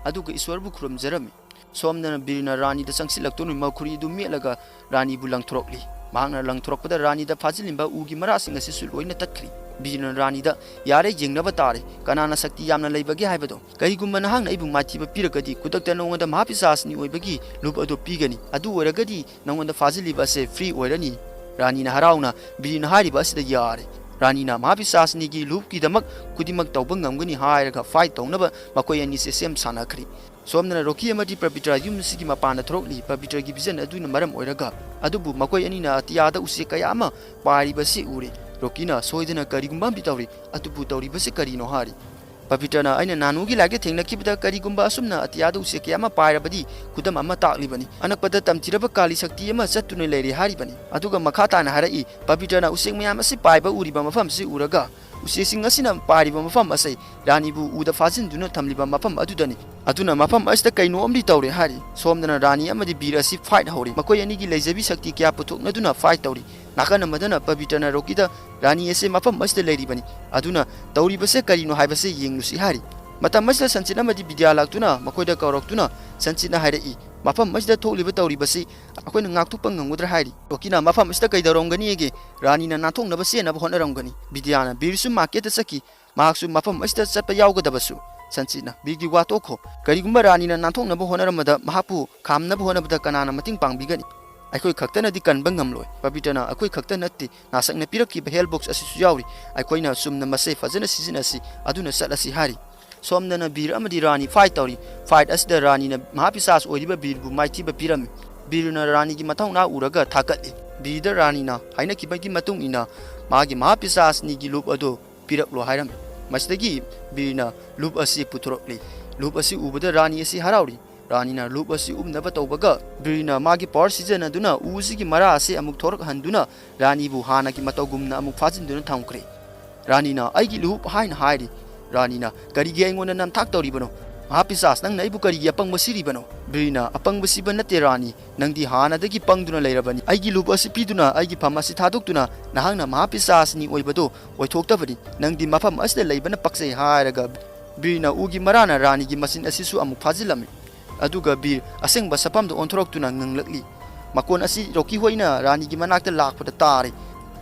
ꯑꯗꯨꯒ ꯏꯁꯣꯔꯕꯨ ꯈꯨꯔꯨꯝꯖꯔꯝꯃꯤ꯫ ꯁꯣꯝꯗꯅ ꯕꯤꯔꯅ ꯔꯥꯅꯤꯗ ꯆꯪꯁꯤꯜꯂꯛꯇꯨꯅ ꯃꯈꯨꯔꯤ ꯑꯗꯨ ꯃꯦꯠꯂꯒ ꯔꯥꯅꯤꯕꯨ ꯂꯪꯊꯣꯔꯛꯂꯤ꯫ ꯃꯍꯥꯛꯅ ꯂꯪꯊꯣꯔꯛꯄꯗ ꯔꯥꯅꯤꯗ ꯐꯥꯖꯤꯜꯂꯤꯕ ꯎꯒꯤ ꯃꯔꯥꯁꯤꯡ ꯑꯁꯤꯁꯨ ꯂꯣꯏꯅ ꯇꯠꯈ꯭ꯔꯤ꯫ ꯕꯤꯔꯅ ꯔꯥꯅꯤꯗ, "ꯌꯥꯔꯦ, ꯌꯦꯡꯅꯕ ꯇꯥꯔꯦ, ꯀꯅꯥꯅ ꯁꯛꯇꯤ ꯌꯥꯝꯅ ꯂꯩꯕꯒꯦ ꯍꯥꯏꯕꯗꯣ꯫ ꯀꯔꯤꯒꯨꯝꯕ ꯅꯍꯥꯛꯅ ꯑꯩꯕꯨ ꯃꯥꯏꯊꯤꯕ ꯄꯤꯔꯒꯗꯤ ꯈꯨꯗꯛꯇ ꯅꯉꯣꯟꯗ ꯃꯍꯥꯄꯤꯁꯥꯁꯤꯅꯤ ꯑꯣꯏꯕꯒꯤ ꯂꯨꯞ ꯑꯗꯨ ꯄꯤꯒꯅꯤ꯫ ꯑꯗꯨ ꯑꯣꯏꯔꯒꯗꯤ ꯅꯉꯣꯟꯗ ꯐꯥꯖꯤꯜꯂꯤꯕ ꯑꯁꯦ ꯐ꯭ꯔꯤ ꯑꯣꯏꯔꯅꯤ"꯫ ꯔꯥꯅꯤꯅ ꯍꯔꯥꯎꯅ ꯕꯤꯔꯅ ꯍꯥꯏꯔꯤꯕ ꯑꯁꯤꯗ ꯌꯥꯔꯦ꯫ ꯔꯥꯅꯤꯅ ꯃꯍꯥꯄꯤꯁꯥꯁꯤꯅꯤꯒꯤ ꯂꯨꯞꯀꯤꯗꯃꯛ ꯈꯨꯗꯤꯡꯃꯛ ꯇꯧꯕ ꯉꯝꯒꯅꯤ ꯍꯥꯏꯔꯒ ꯐꯥꯏꯠ ꯇꯧꯅꯕ ꯃꯈꯣꯏ ꯑꯅꯤꯁꯦ ꯁꯦꯝ ꯁꯥꯟꯅꯈ꯭ꯔꯤ꯫ ꯁꯣꯝꯗꯅ ꯔꯣꯀꯤ ꯑꯃꯗꯤ ꯄꯕꯤꯇ꯭ꯔ ꯌꯨꯝꯁꯤꯒꯤ ꯃꯄꯥꯟꯗ ꯊꯣꯔꯛꯂꯤ꯫ ꯄꯕꯤꯇ꯭ꯔꯒꯤ ꯚꯤꯖꯟ ꯑꯗꯨꯅ ꯃꯔꯝ ꯑꯣꯏꯔꯒ, ꯑꯗꯨꯕꯨ ꯃꯈꯣꯏ ꯑꯅꯤꯅ ꯑꯇꯤꯌꯥꯗ ꯎꯆꯦꯛ ꯀꯌꯥ ꯑꯃ ꯄꯥꯏꯔꯤꯕꯁꯤ ꯎꯔꯦ꯫ ꯔꯣꯀꯤꯅ ꯁꯣꯏꯗꯅ ꯀꯔꯤꯒꯨꯝꯕ ꯑꯃꯗꯤ ꯇꯧꯔꯤ, ꯑꯗꯨꯕꯨ ꯇꯧꯔꯤꯕꯁꯤ ꯀꯔꯤꯅꯣ ꯍꯥꯏꯔꯤ꯫ ꯄꯕꯤꯇ꯭ꯔꯅ, "ꯑꯩꯅ ꯅꯥꯅꯨꯒꯤ ꯂꯥꯏꯔꯤꯛꯇ ꯊꯦꯡꯅꯈꯤꯕꯗ ꯀꯔꯤꯒꯨꯝꯕ ꯑꯁꯨꯝꯅ ꯑꯇꯤꯌꯥꯗ ꯎꯆꯦꯛ ꯀꯌꯥ ꯑꯃ ꯄꯥꯏꯔꯕꯗꯤ ꯈꯨꯗꯝ ꯑꯃ ꯇꯥꯛꯂꯤꯕꯅꯤ꯫ ꯑꯅꯛꯄꯗ ꯇꯝꯊꯤꯔꯕ ꯀꯥꯂꯤ ꯁꯛꯇꯤ ꯑꯃ ꯆꯠꯇꯨꯅ ꯂꯩꯔꯦ" ꯍꯥꯏꯔꯤꯕꯅꯤ꯫ ꯑꯗꯨꯒ ꯃꯈꯥ ꯇꯥꯅ ꯍꯥꯏꯔꯛꯏ, ꯄꯕꯤꯇ꯭ꯔꯅ ꯎꯆꯦꯛ ꯃꯌꯥꯝ ꯑꯁꯤ ꯄꯥꯏꯕ ꯎꯔꯤꯕ ꯃꯐꯝꯁꯤ ꯎꯔꯒ, ꯎꯆꯦꯛꯁꯤꯡ ꯑꯁꯤꯅ ꯄꯥꯏꯔꯤꯕ ꯃꯐꯝ ꯑꯁꯤ ꯔꯥꯅꯤꯕꯨ ꯎꯗ ꯐꯥꯖꯤꯟꯗꯨꯅ ꯊꯝꯂꯤꯕ ꯃꯐꯝ ꯑꯗꯨꯗꯅꯤ꯫ ꯑꯗꯨꯅ ꯃꯐꯝ ꯑꯁꯤꯗ ꯀꯩꯅꯣ ꯑꯃꯗꯤ ꯇꯧꯔꯦ ꯍꯥꯏꯔꯤ꯫ ꯁꯣꯝꯗꯅ ꯔꯥꯅꯤ ꯑꯃꯗꯤ ꯕꯤꯔ ꯑꯁꯤ ꯐꯥꯏꯠ ꯍꯧꯔꯤ꯫ ꯃꯈꯣꯏ ꯑꯅꯤꯒꯤ ꯂꯩꯖꯕꯤ ꯁꯛꯇꯤ ꯀꯌꯥ ꯄꯨꯊꯣꯛꯅꯗꯨꯅ ꯐꯥꯏꯠ ꯇꯧꯔꯤ꯫ ꯅꯥꯀꯟ ꯑꯃꯗꯅ ꯄꯕꯤꯇ꯭ꯔꯅ ꯔꯣꯀꯤꯗ, "ꯔꯥꯅꯤ ꯑꯁꯤ ꯃꯐꯝ ꯑꯁꯤꯗ ꯂꯩꯔꯤꯕꯅꯤ, ꯑꯗꯨꯅ ꯇꯧꯔꯤꯕꯁꯦ ꯀꯔꯤꯅꯣ ꯍꯥꯏꯕꯁꯤ ꯌꯦꯡꯂꯨꯁꯤ" ꯍꯥꯏꯔꯤ꯫ ꯃꯇꯝ ꯑꯁꯤꯗ ꯁꯟꯆꯤꯠ ꯑꯃꯗꯤ ꯕꯤꯗ꯭ꯌꯥ ꯂꯥꯛꯇꯨꯅ ꯃꯈꯣꯏꯗ ꯀꯧꯔꯛꯇꯨꯅ ꯁꯟꯆꯤꯠꯅ ꯍꯥꯏꯔꯛꯏ, "ꯃꯐꯝ ꯑꯁꯤꯗ ꯊꯣꯛꯂꯤꯕ ꯇꯧꯔꯤꯕꯁꯤ ꯑꯩꯈꯣꯏꯅ ꯉꯥꯛꯊꯣꯛꯄ ꯉꯝꯒꯗ꯭ꯔꯥ?" ꯍꯥꯏꯔꯤ꯫ ꯔꯣꯀꯤꯅ, "ꯃꯐꯝ ꯑꯁꯤꯗ ꯀꯩꯗꯧꯔꯝꯒꯅꯤꯒꯦ? ꯔꯥꯅꯤꯅ ꯅꯥꯟꯊꯣꯛꯅꯕ ꯆꯦꯟꯅꯕ ꯍꯣꯠꯅꯔꯝꯒꯅꯤ꯫" ꯕꯤꯗ꯭ꯌꯥꯅ, "ꯕꯤꯔꯁꯨ ꯃꯥꯔꯀꯦꯠꯇ ꯆꯠꯈꯤ, ꯃꯍꯥꯛꯁꯨ ꯃꯐꯝ ꯑꯁꯤꯗ ꯆꯠꯄ ꯌꯥꯎꯒꯗꯕꯁꯨ꯫" ꯁꯟꯆꯤꯠꯅ, "ꯕꯤꯔꯒꯤ ꯋꯥ ꯇꯣꯛꯈꯣ꯫ ꯀꯔꯤꯒꯨꯝꯕ ꯔꯥꯅꯤꯅ ꯅꯥꯟꯊꯣꯛꯅꯕ ꯍꯣꯠꯅꯔꯝꯕꯗ ꯃꯍꯥꯛꯄꯨ ꯈꯥꯝꯅꯕ ꯍꯣꯠꯅꯕꯗ ꯀꯅꯥꯅ ꯃꯇꯦꯡ ꯄꯥꯡꯕꯤꯒꯅꯤ? ꯑꯩꯈꯣꯏ ꯈꯛꯇꯅꯗꯤ ꯀꯟꯕ ꯉꯝꯂꯣꯏ꯫" ꯄꯕꯤꯇ꯭ꯔꯅ, "ꯑꯩꯈꯣꯏ ꯈꯛꯇ ꯅꯠꯇꯦ, ꯅꯥꯁꯛꯅ ꯄꯤꯔꯛꯈꯤꯕ ꯍꯦꯜ ꯕꯣꯛꯁ ꯑꯁꯤꯁꯨ ꯌꯥꯎꯔꯤ꯫ ꯑꯩꯈꯣꯏꯅ ꯆꯨꯝꯅ ꯃꯁꯦ ꯐꯖꯅ ꯁꯤꯖꯤꯟꯅꯁꯤ, ꯑꯗꯨꯅ ꯆꯠꯂꯁꯤ" ꯍꯥꯏꯔꯤ꯫ ꯁꯣꯝꯗꯅ ꯕꯤꯔ ꯑꯃꯗꯤ ꯔꯥꯅꯤ ꯐꯥꯏꯠ ꯇꯧꯔꯤ꯫ ꯐꯥꯏꯠ ꯑꯁꯤꯗ ꯔꯥꯅꯤꯅ ꯃꯍꯥꯄꯤꯁꯥꯁ ꯑꯣꯏꯔꯤꯕ ꯕꯤꯔꯕꯨ ꯃꯥꯏꯊꯤꯕ ꯄꯤꯔꯝꯃꯤ꯫ ꯕꯤꯔꯅ ꯔꯥꯅꯤꯒꯤ ꯃꯊꯧꯅꯥ ꯎꯔꯒ ꯊꯥꯒꯠꯂꯤ꯫ ꯕꯤꯔꯗ ꯔꯥꯅꯤꯅ ꯍꯥꯏꯅꯈꯤꯕꯒꯤ ꯃꯇꯨꯡ ꯏꯟꯅ ꯃꯥꯒꯤ ꯃꯍꯥꯄꯤꯁꯥꯁꯅꯤꯒꯤ ꯂꯨꯞ ꯑꯗꯨ ꯄꯤꯔꯛꯂꯣ ꯍꯥꯏꯔꯝꯃꯤ꯫ ꯃꯁꯤꯗꯒꯤ ꯕꯤꯔꯅ ꯂꯨꯞ ꯑꯁꯤ ꯄꯨꯊꯣꯔꯛꯂꯤ꯫ ꯂꯨꯞ ꯑꯁꯤ ꯎꯕꯗ ꯔꯥꯅꯤ ꯑꯁꯤ ꯍꯔꯥꯎꯔꯤ꯫ ꯔꯥꯅꯤꯅ ꯂꯨꯞ ꯑꯁꯤ ꯎꯞꯅꯕ ꯇꯧꯕꯒ, ꯕꯤꯔꯅ ꯃꯥꯒꯤ ꯄꯥꯋꯔ ꯁꯤꯖꯤꯟꯅꯗꯨꯅ ꯎ ꯑꯁꯤꯒꯤ ꯃꯔꯥ ꯑꯁꯤ ꯑꯃꯨꯛ ꯊꯣꯔꯛꯍꯟꯗꯨꯅ ꯔꯥꯅꯤꯕꯨ ꯍꯥꯟꯅꯒꯤ ꯃꯇꯧꯒꯨꯝꯅ ꯑꯃꯨꯛ ꯐꯥꯖꯤꯟꯗꯨꯅ ꯊꯝꯈ꯭ꯔꯦ꯫ ꯔꯥꯅꯤꯅ, "ꯑꯩꯒꯤ ꯂꯨꯞ" ꯍꯥꯏꯅ ꯍꯥꯏꯔꯤ꯫ ꯔꯥꯅꯤꯅ, "ꯀꯔꯤꯒꯤ ꯑꯩꯉꯣꯟꯗ ꯅꯝꯊꯥꯛ ꯇꯧꯔꯤꯕꯅꯣ? ꯃꯍꯥꯄꯤꯁꯥꯁ, ꯅꯪꯅ ꯑꯩꯕꯨ ꯀꯔꯤꯒꯤ ꯑꯄꯪꯕ ꯁꯤꯔꯤꯕꯅꯣ?" ꯕꯤꯔꯅ, "ꯑꯄꯪꯕ ꯁꯤꯕ ꯅꯠꯇꯦ ꯔꯥꯅꯤ, ꯅꯪꯗꯤ ꯍꯥꯟꯅꯗꯒꯤ ꯄꯪꯗꯨꯅ ꯂꯩꯔꯕꯅꯤ꯫ ꯑꯩꯒꯤ ꯂꯨꯞ ꯑꯁꯤ ꯄꯤꯗꯨꯅ ꯑꯩꯒꯤ ꯐꯝ ꯑꯁꯤ ꯊꯥꯗꯣꯛꯇꯨꯅ ꯅꯍꯥꯛꯅ ꯃꯍꯥꯄꯤꯁꯥꯁꯅꯤ ꯑꯣꯏꯕꯗꯣ ꯑꯣꯏꯊꯣꯛꯇꯕꯅꯤ꯫ ꯅꯪꯗꯤ ꯃꯐꯝ ꯑꯁꯤꯗ ꯂꯩꯕꯅ ꯄꯛꯆꯩ" ꯍꯥꯏꯔꯒ ꯕꯤꯔꯅ ꯎꯒꯤ ꯃꯔꯥꯅ ꯔꯥꯅꯤꯒꯤ ꯃꯆꯤꯟ ꯑꯁꯤꯁꯨ ꯑꯃꯨꯛ ꯐꯥꯖꯤꯜꯂꯝꯃꯤ꯫ ꯑꯗꯨꯒ ꯕꯤꯔ ꯑꯁꯦꯡꯕ ꯁꯛꯐꯝꯗ ꯑꯣꯟꯊꯣꯔꯛꯇꯨꯅ ꯉꯪꯂꯛꯂꯤ꯫ ꯃꯈꯣꯟ ꯑꯁꯤ ꯔꯣꯀꯤ ꯍꯣꯏꯅ ꯔꯥꯅꯤꯒꯤ ꯃꯅꯥꯛꯇ ꯂꯥꯛꯄꯗ ꯇꯥꯔꯦ꯫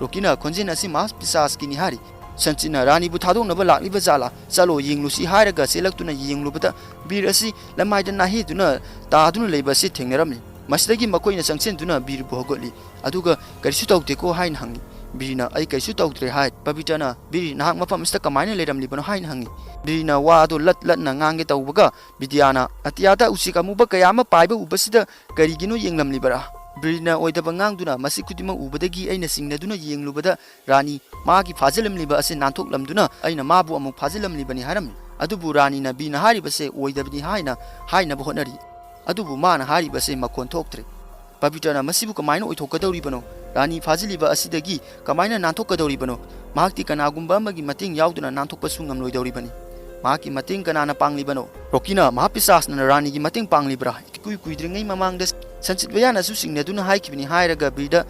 ꯔꯣꯀꯤꯅ, "ꯈꯣꯟꯖꯦꯜ ꯑꯁꯤ ꯃꯍꯥꯄꯤꯁꯥꯁꯀꯤꯅꯤ" ꯍꯥꯏꯔꯤ꯫ ꯁꯟꯆꯤꯠꯅ, "ꯔꯥꯅꯤꯕꯨ ꯊꯥꯗꯣꯛꯅꯕ ꯂꯥꯛꯂꯤꯕ ꯖꯥꯠꯂꯥ? ꯆꯠꯂꯣ ꯌꯦꯡꯂꯨꯁꯤ" ꯍꯥꯏꯔꯒ ꯆꯦꯜꯂꯛꯇꯨꯅ ꯌꯦꯡꯂꯨꯕꯗ ꯕꯤꯔ ꯑꯁꯤ ꯂꯝꯃꯥꯏꯗ ꯅꯥꯍꯦꯗꯨꯅ ꯇꯥꯗꯨꯅ ꯂꯩꯕ ꯑꯁꯤ ꯊꯦꯡꯅꯔꯝꯃꯤ꯫ ꯃꯁꯤꯗꯒꯤ ꯃꯈꯣꯏꯅ ꯆꯪꯁꯤꯟꯗꯨꯅ ꯕꯤꯔꯕꯨ ꯍꯧꯒꯠꯂꯤ꯫ ꯑꯗꯨꯒ, "ꯀꯔꯤꯁꯨ ꯇꯧꯗꯦꯀꯣ?" ꯍꯥꯏꯅ ꯍꯪꯉꯤ꯫ ꯕꯤꯔꯅ, "ꯑꯩ ꯀꯔꯤꯁꯨ ꯇꯧꯗ꯭ꯔꯦ" ꯍꯥꯏ꯫ ꯄꯕꯤꯇ꯭ꯔꯅ, "ꯕꯤꯔ, ꯅꯍꯥꯛ ꯃꯐꯝ ꯑꯁꯤꯗ ꯀꯃꯥꯏꯅ ꯂꯩꯔꯝꯂꯤꯕꯅꯣ?" ꯍꯥꯏꯅ ꯍꯪꯉꯤ꯫ ꯕꯤꯔꯅ ꯋꯥ ꯑꯗꯨ ꯂꯠ ꯂꯠꯅ ꯉꯥꯡꯒꯦ ꯇꯧꯕꯒ, ꯕꯤꯗ꯭ꯌꯥꯅ, "ꯑꯇꯤꯌꯥꯗ ꯎꯆꯦꯛ ꯑꯃꯨꯕ ꯀꯌꯥ ꯑꯃ ꯄꯥꯏꯕ ꯎꯕꯁꯤꯗ ꯀꯔꯤꯒꯤꯅꯣ ꯌꯦꯡꯂꯝꯂꯤꯕꯔꯥ?" ꯕꯤꯔꯅ ꯑꯣꯏꯗꯕ ꯉꯥꯡꯗꯨꯅ ꯃꯁꯤ ꯈꯨꯗꯤꯡꯃꯛ ꯎꯕꯗꯒꯤ ꯑꯩꯅ ꯆꯤꯡꯅꯗꯨꯅ ꯌꯦꯡꯂꯨꯕꯗ ꯔꯥꯅꯤ ꯃꯥꯒꯤ ꯐꯥꯖꯤꯜꯂꯝꯂꯤꯕ ꯑꯁꯤ ꯅꯥꯟꯊꯣꯛꯂꯝꯗꯨꯅ ꯑꯩꯅ ꯃꯥꯕꯨ ꯑꯃꯨꯛ ꯐꯥꯖꯤꯜꯂꯝꯂꯤꯕꯅꯤ ꯍꯥꯏꯔꯝꯃꯤ꯫ ꯑꯗꯨꯕꯨ ꯔꯥꯅꯤꯅ ꯕꯤꯔꯅ ꯍꯥꯏꯔꯤꯕꯁꯦ ꯑꯣꯏꯗꯕꯅꯤ ꯍꯥꯏꯅ ꯍꯥꯏꯅꯕ ꯍꯣꯠꯅꯔꯤ꯫ ꯑꯗꯨꯕꯨ ꯃꯥꯅ ꯍꯥꯏꯔꯤꯕꯁꯦ ꯃꯈꯣꯟ ꯊꯣꯛꯇ꯭ꯔꯦ꯫ ꯄꯕꯤꯇ꯭ꯔꯅ ꯃꯁꯤꯕꯨ ꯀꯃꯥꯏꯅ ꯑꯣꯏꯊꯣꯛꯀꯗꯧꯔꯤꯕꯅꯣ? ꯔꯥꯅꯤ ꯐꯥꯖꯤꯜꯂꯤꯕ ꯑꯁꯤꯗꯒꯤ ꯀꯃꯥꯏꯅ ꯅꯥꯟꯊꯣꯛꯀꯗꯧꯔꯤꯕꯅꯣ? ꯃꯍꯥꯛꯇꯤ ꯀꯅꯥꯒꯨꯝꯕ ꯑꯃꯒꯤ ꯃꯇꯦꯡ ꯌꯥꯎꯗꯅ ꯅꯥꯟꯊꯣꯛꯄꯁꯨ ꯉꯝꯂꯣꯏꯗꯧꯔꯤꯕꯅꯤ꯫ ꯃꯍꯥꯛꯀꯤ ꯃꯇꯦꯡ ꯀꯅꯥꯅ ꯄꯥꯡꯂꯤꯕꯅꯣ? ꯔꯣꯀꯤꯅ ꯃꯍꯥꯄꯤꯁꯥꯁꯅ ꯔꯥꯅꯤꯒꯤ ꯃꯇꯦꯡ ꯄꯥꯡꯂꯤꯕ꯭ꯔꯥ? ꯏꯀꯨꯏ ꯀꯨꯏꯗ꯭ꯔꯤꯉꯩ ꯃꯃꯥꯡꯗ ꯁꯟꯆꯤꯠ ꯕꯌꯥꯅꯁꯨ ꯆꯤꯡꯅꯗꯨꯅ ꯍꯥꯏꯈꯤꯕꯅꯤ ꯍꯥꯏꯔꯒ ꯕꯤꯔꯗ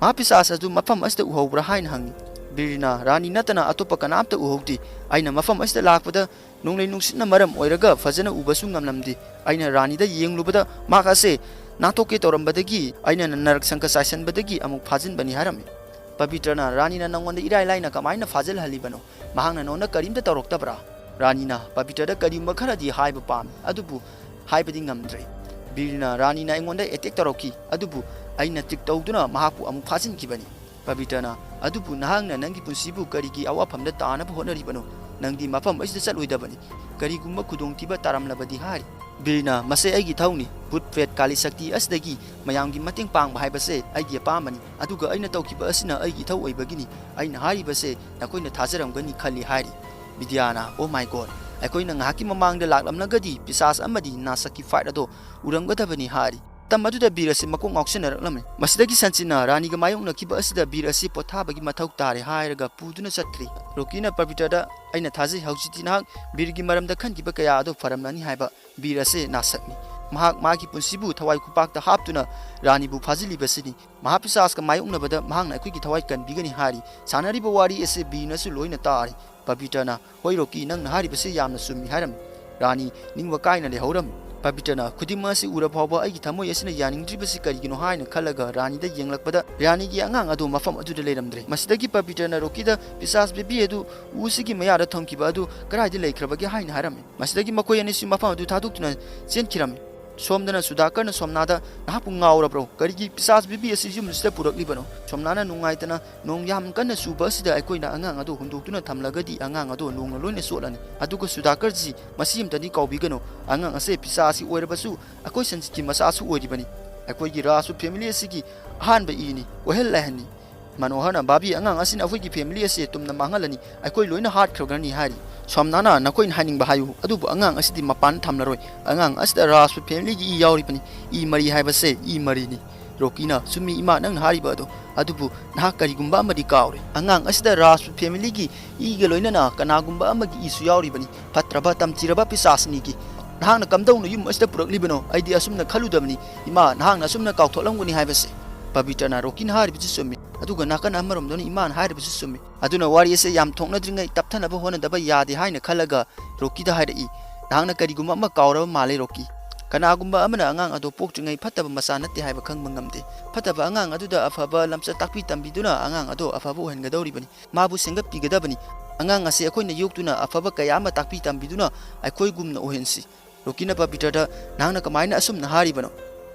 ꯃꯍꯥꯄꯤꯁꯥꯁ ꯑꯗꯨ ꯃꯐꯝ ꯑꯁꯤꯗ ꯎꯍꯧꯕ꯭ꯔꯥ ꯍꯥꯏꯅ ꯍꯪꯉꯤ꯫ ꯕꯤꯔꯅ ꯔꯥꯅꯤ ꯅꯠꯇꯅ ꯑꯇꯣꯞꯄ ꯀꯅꯥꯝꯇ ꯎꯍꯧꯗꯦ꯫ ꯑꯩꯅ ꯃꯐꯝ ꯑꯁꯤꯗ ꯂꯥꯛꯄꯗ ꯅꯣꯡꯂꯩ ꯅꯨꯡꯁꯤꯠꯅ ꯃꯔꯝ ꯑꯣꯏꯔꯒ ꯐꯖꯅ ꯎꯕꯁꯨ ꯉꯝꯂꯝꯗꯦ꯫ ꯑꯩꯅ ꯔꯥꯅꯤꯗ ꯌꯦꯡꯂꯨꯕꯗ ꯃꯍꯥꯛ ꯑꯁꯦ ꯅꯥꯟꯊꯣꯛꯀꯦ ꯇꯧꯔꯝꯕꯗꯒꯤ ꯑꯩꯅ ꯅꯔꯛ ꯁꯪꯀ ꯆꯥꯏꯁꯟꯕꯗꯒꯤ ꯑꯃꯨꯛ ꯐꯥꯖꯤꯟꯕꯅꯤ ꯍꯥꯏꯔꯝꯃꯤ꯫ ꯄꯕꯤꯇ꯭ꯔꯅ ꯔꯥꯅꯤꯅ ꯅꯉꯣꯟꯗ ꯏꯔꯥꯏ ꯂꯥꯏꯅ ꯀꯃꯥꯏꯅ ꯐꯥꯖꯤꯜꯍꯜꯂꯤꯕꯅꯣ? ꯃꯍꯥꯛꯅ ꯅꯉꯣꯟꯗ ꯀꯔꯤꯝꯇ ꯇꯧꯔꯛꯇꯕ꯭ꯔꯥ? ꯔꯥꯅꯤꯅ ꯄꯕꯤꯇ꯭ꯔꯗ ꯀꯔꯤꯒꯨꯝꯕ ꯈꯔꯗꯤ ꯍꯥꯏꯕ ꯄꯥꯝꯃꯤ, ꯑꯗꯨꯕꯨ ꯍꯥꯏꯕꯗꯤ ꯉꯝꯗ꯭ꯔꯦ꯫ ꯕꯤꯔꯅ ꯔꯥꯅꯤꯅ ꯑꯩꯉꯣꯟꯗ ꯑꯦꯇꯦꯛ ꯇꯧꯔꯛꯈꯤ, ꯑꯗꯨꯕꯨ ꯑꯩꯅ ꯇ꯭ꯔꯤꯛ ꯇꯧꯗꯨꯅ ꯃꯍꯥꯛꯄꯨ ꯑꯃꯨꯛ ꯐꯥꯖꯤꯟꯈꯤꯕꯅꯤ꯫ ꯄꯕꯤꯇ꯭ꯔꯅ, ꯑꯗꯨꯕꯨ ꯅꯍꯥꯛꯅ ꯅꯪꯒꯤ ꯄꯨꯟꯁꯤꯕꯨ ꯀꯔꯤꯒꯤ ꯑꯋꯥꯐꯝꯗ ꯇꯥꯅꯕ ꯍꯣꯠꯅꯔꯤꯕꯅꯣ? ꯅꯪꯗꯤ ꯃꯐꯝ ꯑꯁꯤꯗ ꯆꯠꯂꯣꯏꯗꯕꯅꯤ꯫ ꯀꯔꯤꯒꯨꯝꯕ ꯈꯨꯗꯣꯡꯊꯤꯕ ꯇꯥꯔꯝꯂꯕꯗꯤ ꯍꯥꯏꯔꯤ꯫ ꯕꯤꯔꯅ, ꯃꯁꯦ ꯑꯩꯒꯤ ꯏꯊꯧꯅꯤ꯫ ꯚꯨꯠ ꯄ꯭ꯔꯦꯠ ꯀꯥꯂꯤ ꯁꯛꯇꯤ ꯑꯁꯤꯗꯒꯤ ꯃꯌꯥꯝꯒꯤ ꯃꯇꯦꯡ ꯄꯥꯡꯕ ꯍꯥꯏꯕꯁꯦ ꯑꯩꯒꯤ ꯑꯄꯥꯝꯕꯅꯤ꯫ ꯑꯗꯨꯒ ꯑꯩꯅ ꯇꯧꯈꯤꯕ ꯑꯁꯤꯅ ꯑꯩꯒꯤ ꯏꯊꯧ ꯑꯣꯏꯕꯒꯤꯅꯤ꯫ ꯑꯩꯅ ꯍꯥꯏꯔꯤꯕꯁꯦ ꯅꯈꯣꯏꯅ ꯊꯥꯖꯔꯝꯒꯅꯤ ꯈꯜꯂꯤ ꯍꯥꯏꯔꯤ꯫ ꯕꯤꯗ꯭ꯌꯥꯅ, "ꯑꯣ ꯃꯥꯏ ꯒꯣꯗ, ꯑꯩꯈꯣꯏꯅ ꯉꯥꯏꯍꯥꯛꯀꯤ ꯃꯃꯥꯡꯗ ꯂꯥꯛꯂꯝꯂꯒꯗꯤ ꯄꯤꯁꯥꯁ ꯑꯃꯗꯤ ꯅꯥꯁꯛꯀꯤ ꯐꯥꯏꯠ ꯑꯗꯣ ꯎꯔꯝꯒꯗꯕꯅꯤ" ꯍꯥꯏꯔꯤ꯫ ꯃꯇꯝ ꯑꯗꯨꯗ ꯕꯤꯔ ꯑꯁꯤ ꯃꯀꯣꯛ ꯉꯥꯎꯁꯤꯟꯅꯔꯛꯂꯝꯃꯤ꯫ ꯃꯁꯤꯗꯒꯤ ꯁꯟꯆꯤꯠꯅ ꯔꯥꯅꯤꯒ ꯃꯥꯌꯣꯛꯅꯈꯤꯕ ꯑꯁꯤꯗ ꯕꯤꯔ ꯑꯁꯤ ꯄꯣꯊꯥꯕꯒꯤ ꯃꯊꯧ ꯇꯥꯔꯦ ꯍꯥꯏꯔꯒ ꯄꯨꯗꯨꯅ ꯆꯠꯈ꯭ꯔꯤ꯫ ꯔꯣꯀꯤꯅ ꯄꯕꯤꯇ꯭ꯔꯗ, "ꯑꯩꯅ ꯊꯥꯖꯩ ꯍꯧꯖꯤꯛꯇꯤ ꯅꯍꯥꯛ ꯕꯤꯔꯒꯤ ꯃꯔꯝꯗ ꯈꯟꯈꯤꯕ ꯀꯌꯥ ꯑꯗꯨ ꯐꯔꯝꯂꯅꯤ ꯍꯥꯏꯕ꯫ ꯕꯤꯔ ꯑꯁꯤ ꯅꯥꯁꯛꯅꯤ꯫ ꯃꯍꯥꯛ ꯃꯥꯒꯤ ꯄꯨꯟꯁꯤꯕꯨ ꯊꯋꯥꯏ ꯈꯨꯄꯥꯛꯇ ꯍꯥꯞꯇꯨꯅ ꯔꯥꯅꯤꯕꯨ ꯐꯥꯖꯤꯜꯂꯤꯕꯁꯤꯅꯤ꯫ ꯃꯍꯥꯄꯤꯁꯥꯁꯀ ꯃꯥꯌꯣꯛꯅꯕꯗ ꯃꯍꯥꯛꯅ ꯑꯩꯈꯣꯏꯒꯤ ꯊꯋꯥꯏ ꯀꯟꯕꯤꯒꯅꯤ" ꯍꯥꯏꯔꯤ꯫ ꯁꯥꯟꯅꯔꯤꯕ ꯋꯥꯔꯤ ꯑꯁꯤ ꯕꯤꯔꯅꯁꯨ ꯂꯣꯏꯅ ꯇꯥꯔꯤ꯫ ꯄꯕꯤꯇ꯭ꯔꯅ, "ꯍꯣꯏ ꯔꯣꯀꯤ, ꯅꯪꯅ ꯍꯥꯏꯔꯤꯕꯁꯤ ꯌꯥꯝꯅ ꯆꯨꯝꯃꯤ" ꯍꯥꯏꯔꯝꯃꯤ꯫ ꯔꯥꯅꯤ ꯅꯤꯡꯕ ꯀꯥꯏꯅ ꯂꯩꯍꯧꯔꯝꯃꯤ꯫ ꯄꯕꯤꯇ꯭ꯔꯅ, "ꯈꯨꯗꯤꯡꯃꯛ ꯑꯁꯤ ꯎꯔ ꯐꯥꯎꯕ ꯑꯩꯒꯤ ꯊꯃꯣꯏ ꯑꯁꯤꯅ ꯌꯥꯅꯤꯡꯗ꯭ꯔꯤꯕꯁꯤ ꯀꯔꯤꯒꯤꯅꯣ?" ꯍꯥꯏꯅ ꯈꯜꯂꯒ ꯔꯥꯅꯤꯗ ꯌꯦꯡꯂꯛꯄꯗ ꯔꯥꯅꯤꯒꯤ ꯑꯉꯥꯡ ꯑꯗꯨ ꯃꯐꯝ ꯑꯗꯨꯗ ꯂꯩꯔꯝꯗ꯭ꯔꯦ꯫ ꯃꯁꯤꯗꯒꯤ ꯄꯕꯤꯇ꯭ꯔꯅ ꯔꯣꯀꯤꯗ, "ꯄꯤꯁꯥꯁ ꯕꯦꯕꯤ ꯑꯗꯨ ꯎꯁꯤꯒꯤ ꯃꯌꯥꯗ ꯊꯝꯈꯤꯕ ꯑꯗꯨ ꯀꯗꯥꯏꯗ ꯂꯩꯈ꯭ꯔꯕꯒꯦ?" ꯍꯥꯏꯅ ꯍꯥꯏꯔꯝꯃꯤ꯫ ꯃꯁꯤꯗꯒꯤ ꯃꯈꯣꯏ ꯑꯅꯤꯁꯨ ꯃꯐꯝ ꯑꯗꯨ ꯊꯥꯗꯣꯛꯇꯨꯅ ꯆꯦꯟꯈꯤꯔꯝꯃꯤ꯫ ꯁꯣꯝꯗꯅ ꯁꯨꯗꯥꯀꯔꯅ ꯁꯣꯝꯅꯥꯗ, "ꯅꯍꯥꯛꯄꯨ ꯉꯥꯎꯔꯕ꯭ꯔꯣ? ꯀꯔꯤꯒꯤ ꯄꯤꯁꯥꯁ ꯕꯦꯕꯤ ꯑꯁꯤ ꯌꯨꯝꯁꯤꯗ ꯄꯨꯔꯛꯂꯤꯕꯅꯣ?" ꯁꯣꯝꯅꯥꯅ ꯅꯨꯡꯉꯥꯏꯇꯅ, "ꯅꯣꯡ ꯌꯥꯝ ꯀꯟꯅ ꯆꯨꯕ ꯑꯁꯤꯗ ꯑꯩꯈꯣꯏꯅ ꯑꯉꯥꯡ ꯑꯗꯨ ꯍꯨꯟꯗꯣꯛꯇꯨꯅ ꯊꯝꯂꯒꯗꯤ ꯑꯉꯥꯡ ꯑꯗꯨ ꯅꯣꯡꯅ ꯂꯣꯏꯅ ꯆꯣꯠꯂꯅꯤ꯫ ꯑꯗꯨꯒ ꯁꯨꯗꯥꯀꯔꯖꯤ, ꯃꯁꯤ ꯑꯃꯇꯗꯤ ꯀꯥꯎꯕꯤꯒꯅꯨ꯫ ꯑꯉꯥꯡ ꯑꯁꯦ ꯄꯤꯁꯥꯁꯤ ꯑꯣꯏꯔꯕꯁꯨ ꯑꯩꯈꯣꯏ ꯁꯟꯖꯤꯠꯀꯤ ꯃꯆꯥꯁꯨ ꯑꯣꯏꯔꯤꯕꯅꯤ꯫ ꯑꯩꯈꯣꯏꯒꯤ ꯔꯥꯖꯄꯨꯠ ꯐꯦꯃꯤꯂꯤ ꯑꯁꯤꯒꯤ ꯑꯍꯥꯟꯕ ꯏꯅꯤ, ꯀꯣꯏꯍꯜ ꯂꯥꯏꯍꯟꯅꯤ꯫ ꯃꯅꯣꯍꯔꯅ, "ꯕꯥꯕꯤ, ꯑꯉꯥꯡ ꯑꯁꯤꯅ ꯑꯩꯈꯣꯏꯒꯤ ꯐꯦꯃꯤꯂꯤ ꯑꯁꯤ ꯇꯨꯝꯅ ꯃꯥꯡꯍꯜꯂꯅꯤ, ꯑꯩꯈꯣꯏ ꯂꯣꯏꯅ ꯍꯥꯠꯈ꯭ꯔꯒꯅꯤ" ꯍꯥꯏꯔꯤ꯫ ꯁꯣꯝꯅꯥꯅ, "ꯅꯈꯣꯏꯅ ꯍꯥꯏꯅꯤꯡꯕ ꯍꯥꯏꯌꯨ, ꯑꯗꯨꯕꯨ ꯑꯉꯥꯡ ꯑꯁꯤꯗꯤ ꯃꯄꯥꯟ ꯊꯝꯂꯔꯣꯏ꯫ ꯑꯉꯥꯡ ꯑꯁꯤꯗ ꯔꯥꯖꯄꯨꯠ ꯐꯦꯃꯤꯂꯤꯒꯤ ꯏ ꯌꯥꯎꯔꯤꯕꯅꯤ꯫ ꯏ ꯃꯔꯤ ꯍꯥꯏꯕꯁꯦ ꯏ ꯃꯔꯤꯅꯤ"꯫ ꯔꯣꯀꯤꯅ, "ꯆꯨꯝꯃꯤ ꯏꯃꯥ, ꯅꯪꯅ ꯍꯥꯏꯔꯤꯕ ꯑꯗꯣ, ꯑꯗꯨꯕꯨ ꯅꯍꯥꯛ ꯀꯔꯤꯒꯨꯝꯕ ꯑꯃꯗꯤ ꯀꯥꯎꯔꯦ꯫ ꯑꯉꯥꯡ ꯑꯁꯤꯗ ꯔꯥꯖꯄꯨꯠ ꯐꯦꯃꯤꯂꯤꯒꯤ ꯏꯒ ꯂꯣꯏꯅꯅ ꯀꯅꯥꯒꯨꯝꯕ ꯑꯃꯒꯤ ꯏꯁꯨ ꯌꯥꯎꯔꯤꯕꯅꯤ꯫ ꯐꯠꯇ꯭ꯔꯕ, ꯇꯝꯊꯤꯔꯕ ꯄꯤꯁꯥꯁꯅꯤꯒꯤ꯫ ꯅꯍꯥꯛꯅ ꯀꯝꯗꯧꯅ ꯌꯨꯝ ꯑꯁꯤꯗ ꯄꯨꯔꯛꯂꯤꯕꯅꯣ? ꯑꯩꯗꯤ ꯑꯁꯨꯝꯅ ꯈꯜꯂꯨꯗꯕꯅꯤ꯫ ꯏꯃꯥ, ꯅꯍꯥꯛꯅ ꯑꯁꯨꯝꯅ ꯀꯥꯎꯊꯣꯛꯂꯝꯒꯅꯤ ꯍꯥꯏꯕꯁꯦ"꯫ ꯄꯕꯤꯇ꯭ꯔꯅ, "ꯔꯣꯀꯤꯅ ꯍꯥꯏꯔꯤꯕꯁꯤ ꯆꯨꯝꯃꯤ, ꯑꯗꯨꯒ ꯅꯥꯀꯟ ꯑꯃꯔꯣꯝꯗꯅ ꯏꯃꯥꯅ ꯍꯥꯏꯔꯤꯕꯁꯤ ꯆꯨꯝꯃꯤ꯫ ꯑꯗꯨꯅ ꯋꯥꯔꯤ ꯑꯁꯦ ꯌꯥꯝ ꯊꯣꯛꯅꯗ꯭ꯔꯤꯉꯩ ꯇꯞꯊꯅꯕ ꯍꯣꯠꯅꯗꯕ ꯌꯥꯗꯦ" ꯍꯥꯏꯅ ꯈꯜꯂꯒ ꯔꯣꯀꯤꯗ ꯍꯥꯏꯔꯛꯏ, "ꯅꯍꯥꯛꯅ ꯀꯔꯤꯒꯨꯝꯕ ꯑꯃ ꯀꯥꯎꯔꯕ ꯃꯥꯜꯂꯦ, ꯔꯣꯀꯤ꯫ ꯀꯅꯥꯒꯨꯝꯕ ꯑꯃꯅ ꯑꯉꯥꯡ ꯑꯗꯣ ꯄꯣꯛꯇ꯭ꯔꯤꯉꯩ ꯐꯠꯇꯕ ꯃꯆꯥ ꯅꯠꯇꯦ ꯍꯥꯏꯕ ꯈꯪꯕ ꯉꯝꯗꯦ꯫ ꯐꯠꯇꯕ ꯑꯉꯥꯡ ꯑꯗꯨꯗ ꯑꯐꯕ ꯂꯝꯆꯠ ꯇꯥꯛꯄꯤ ꯇꯝꯕꯤꯗꯨꯅ ꯑꯉꯥꯡ ꯑꯗꯣ ꯑꯐꯕ ꯑꯣꯏꯍꯟꯒꯗꯧꯔꯤꯕꯅꯤ꯫ ꯃꯥꯕꯨ ꯁꯦꯝꯒꯠꯄꯤꯒꯗꯕꯅꯤ꯫ ꯑꯉꯥꯡ ꯑꯁꯤ ꯑꯩꯈꯣꯏꯅ ꯌꯣꯛꯇꯨꯅ ꯑꯐꯕ ꯀꯌꯥ ꯑꯃ ꯇꯥꯛꯄꯤ ꯇꯝꯕꯤꯗꯨꯅ ꯑꯩꯈꯣꯏꯒꯨꯝꯅ ꯑꯣꯏꯍꯟꯁꯤ"꯫ ꯔꯣꯀꯤꯅ ꯄꯕꯤꯇ꯭ꯔꯗ, "ꯅꯍꯥꯛꯅ ꯀꯃꯥꯏꯅ ꯑꯁꯨꯝꯅ ꯍꯥꯏꯔꯤꯕꯅꯣ?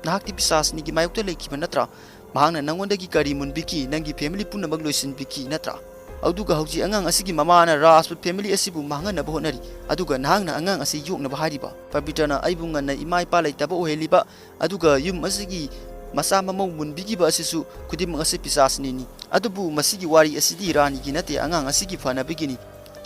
ꯅꯍꯥꯛꯇꯤ ꯄꯤꯁꯥꯁꯅꯤꯒꯤ ꯃꯥꯌꯣꯛꯇ ꯂꯩꯈꯤꯕ ꯅꯠꯇ꯭ꯔꯥ? ꯃꯍꯥꯛꯅ ꯅꯪꯉꯣꯟꯗꯒꯤ ꯀꯔꯤ ꯃꯨꯟꯕꯤꯈꯤ? ꯅꯪꯒꯤ ꯐꯦꯃꯤꯂꯤ ꯄꯨꯝꯅꯃꯛ ꯂꯣꯏꯁꯤꯟꯕꯤꯈꯤ ꯅꯠꯇ꯭ꯔꯥ? ꯑꯗꯨꯒ ꯍꯧꯖꯤꯛ ꯑꯉꯥꯡ ꯑꯁꯤꯒꯤ ꯃꯃꯥꯅ ꯔꯥꯖꯄꯨꯠ ꯐꯦꯃꯤꯂꯤ ꯑꯁꯤꯕꯨ ꯃꯥꯡꯍꯟꯅꯕ ꯍꯣꯠꯅꯔꯤ, ꯑꯗꯨꯒ ꯅꯍꯥꯛꯅ ꯑꯉꯥꯡ ꯑꯁꯤ ꯌꯣꯛꯅꯕ ꯍꯥꯏꯔꯤꯕ?" ꯄꯕꯤꯇ꯭ꯔꯅ, "ꯑꯩꯕꯨ ꯉꯟꯅ ꯏꯃꯥ ꯏꯄꯥ ꯂꯩꯇꯕ ꯑꯣꯏꯍꯜꯂꯤꯕ, ꯑꯗꯨꯒ ꯌꯨꯝ ꯑꯁꯤꯒꯤ ꯃꯆꯥ ꯃꯃꯧ ꯃꯨꯟꯕꯤꯈꯤꯕ ꯑꯁꯤꯁꯨ ꯈꯨꯗꯤꯡꯃꯛ ꯑꯁꯤ ꯄꯤꯁꯥꯁꯅꯤꯅꯤ꯫ ꯑꯗꯨꯕꯨ ꯃꯁꯤꯒꯤ ꯋꯥꯔꯤ ꯑꯁꯤꯗꯤ ꯔꯥꯅꯤꯒꯤ ꯅꯠꯇꯦ, ꯑꯉꯥꯡ ꯑꯁꯤꯒꯤ ꯐꯅꯕꯒꯤꯅꯤ꯫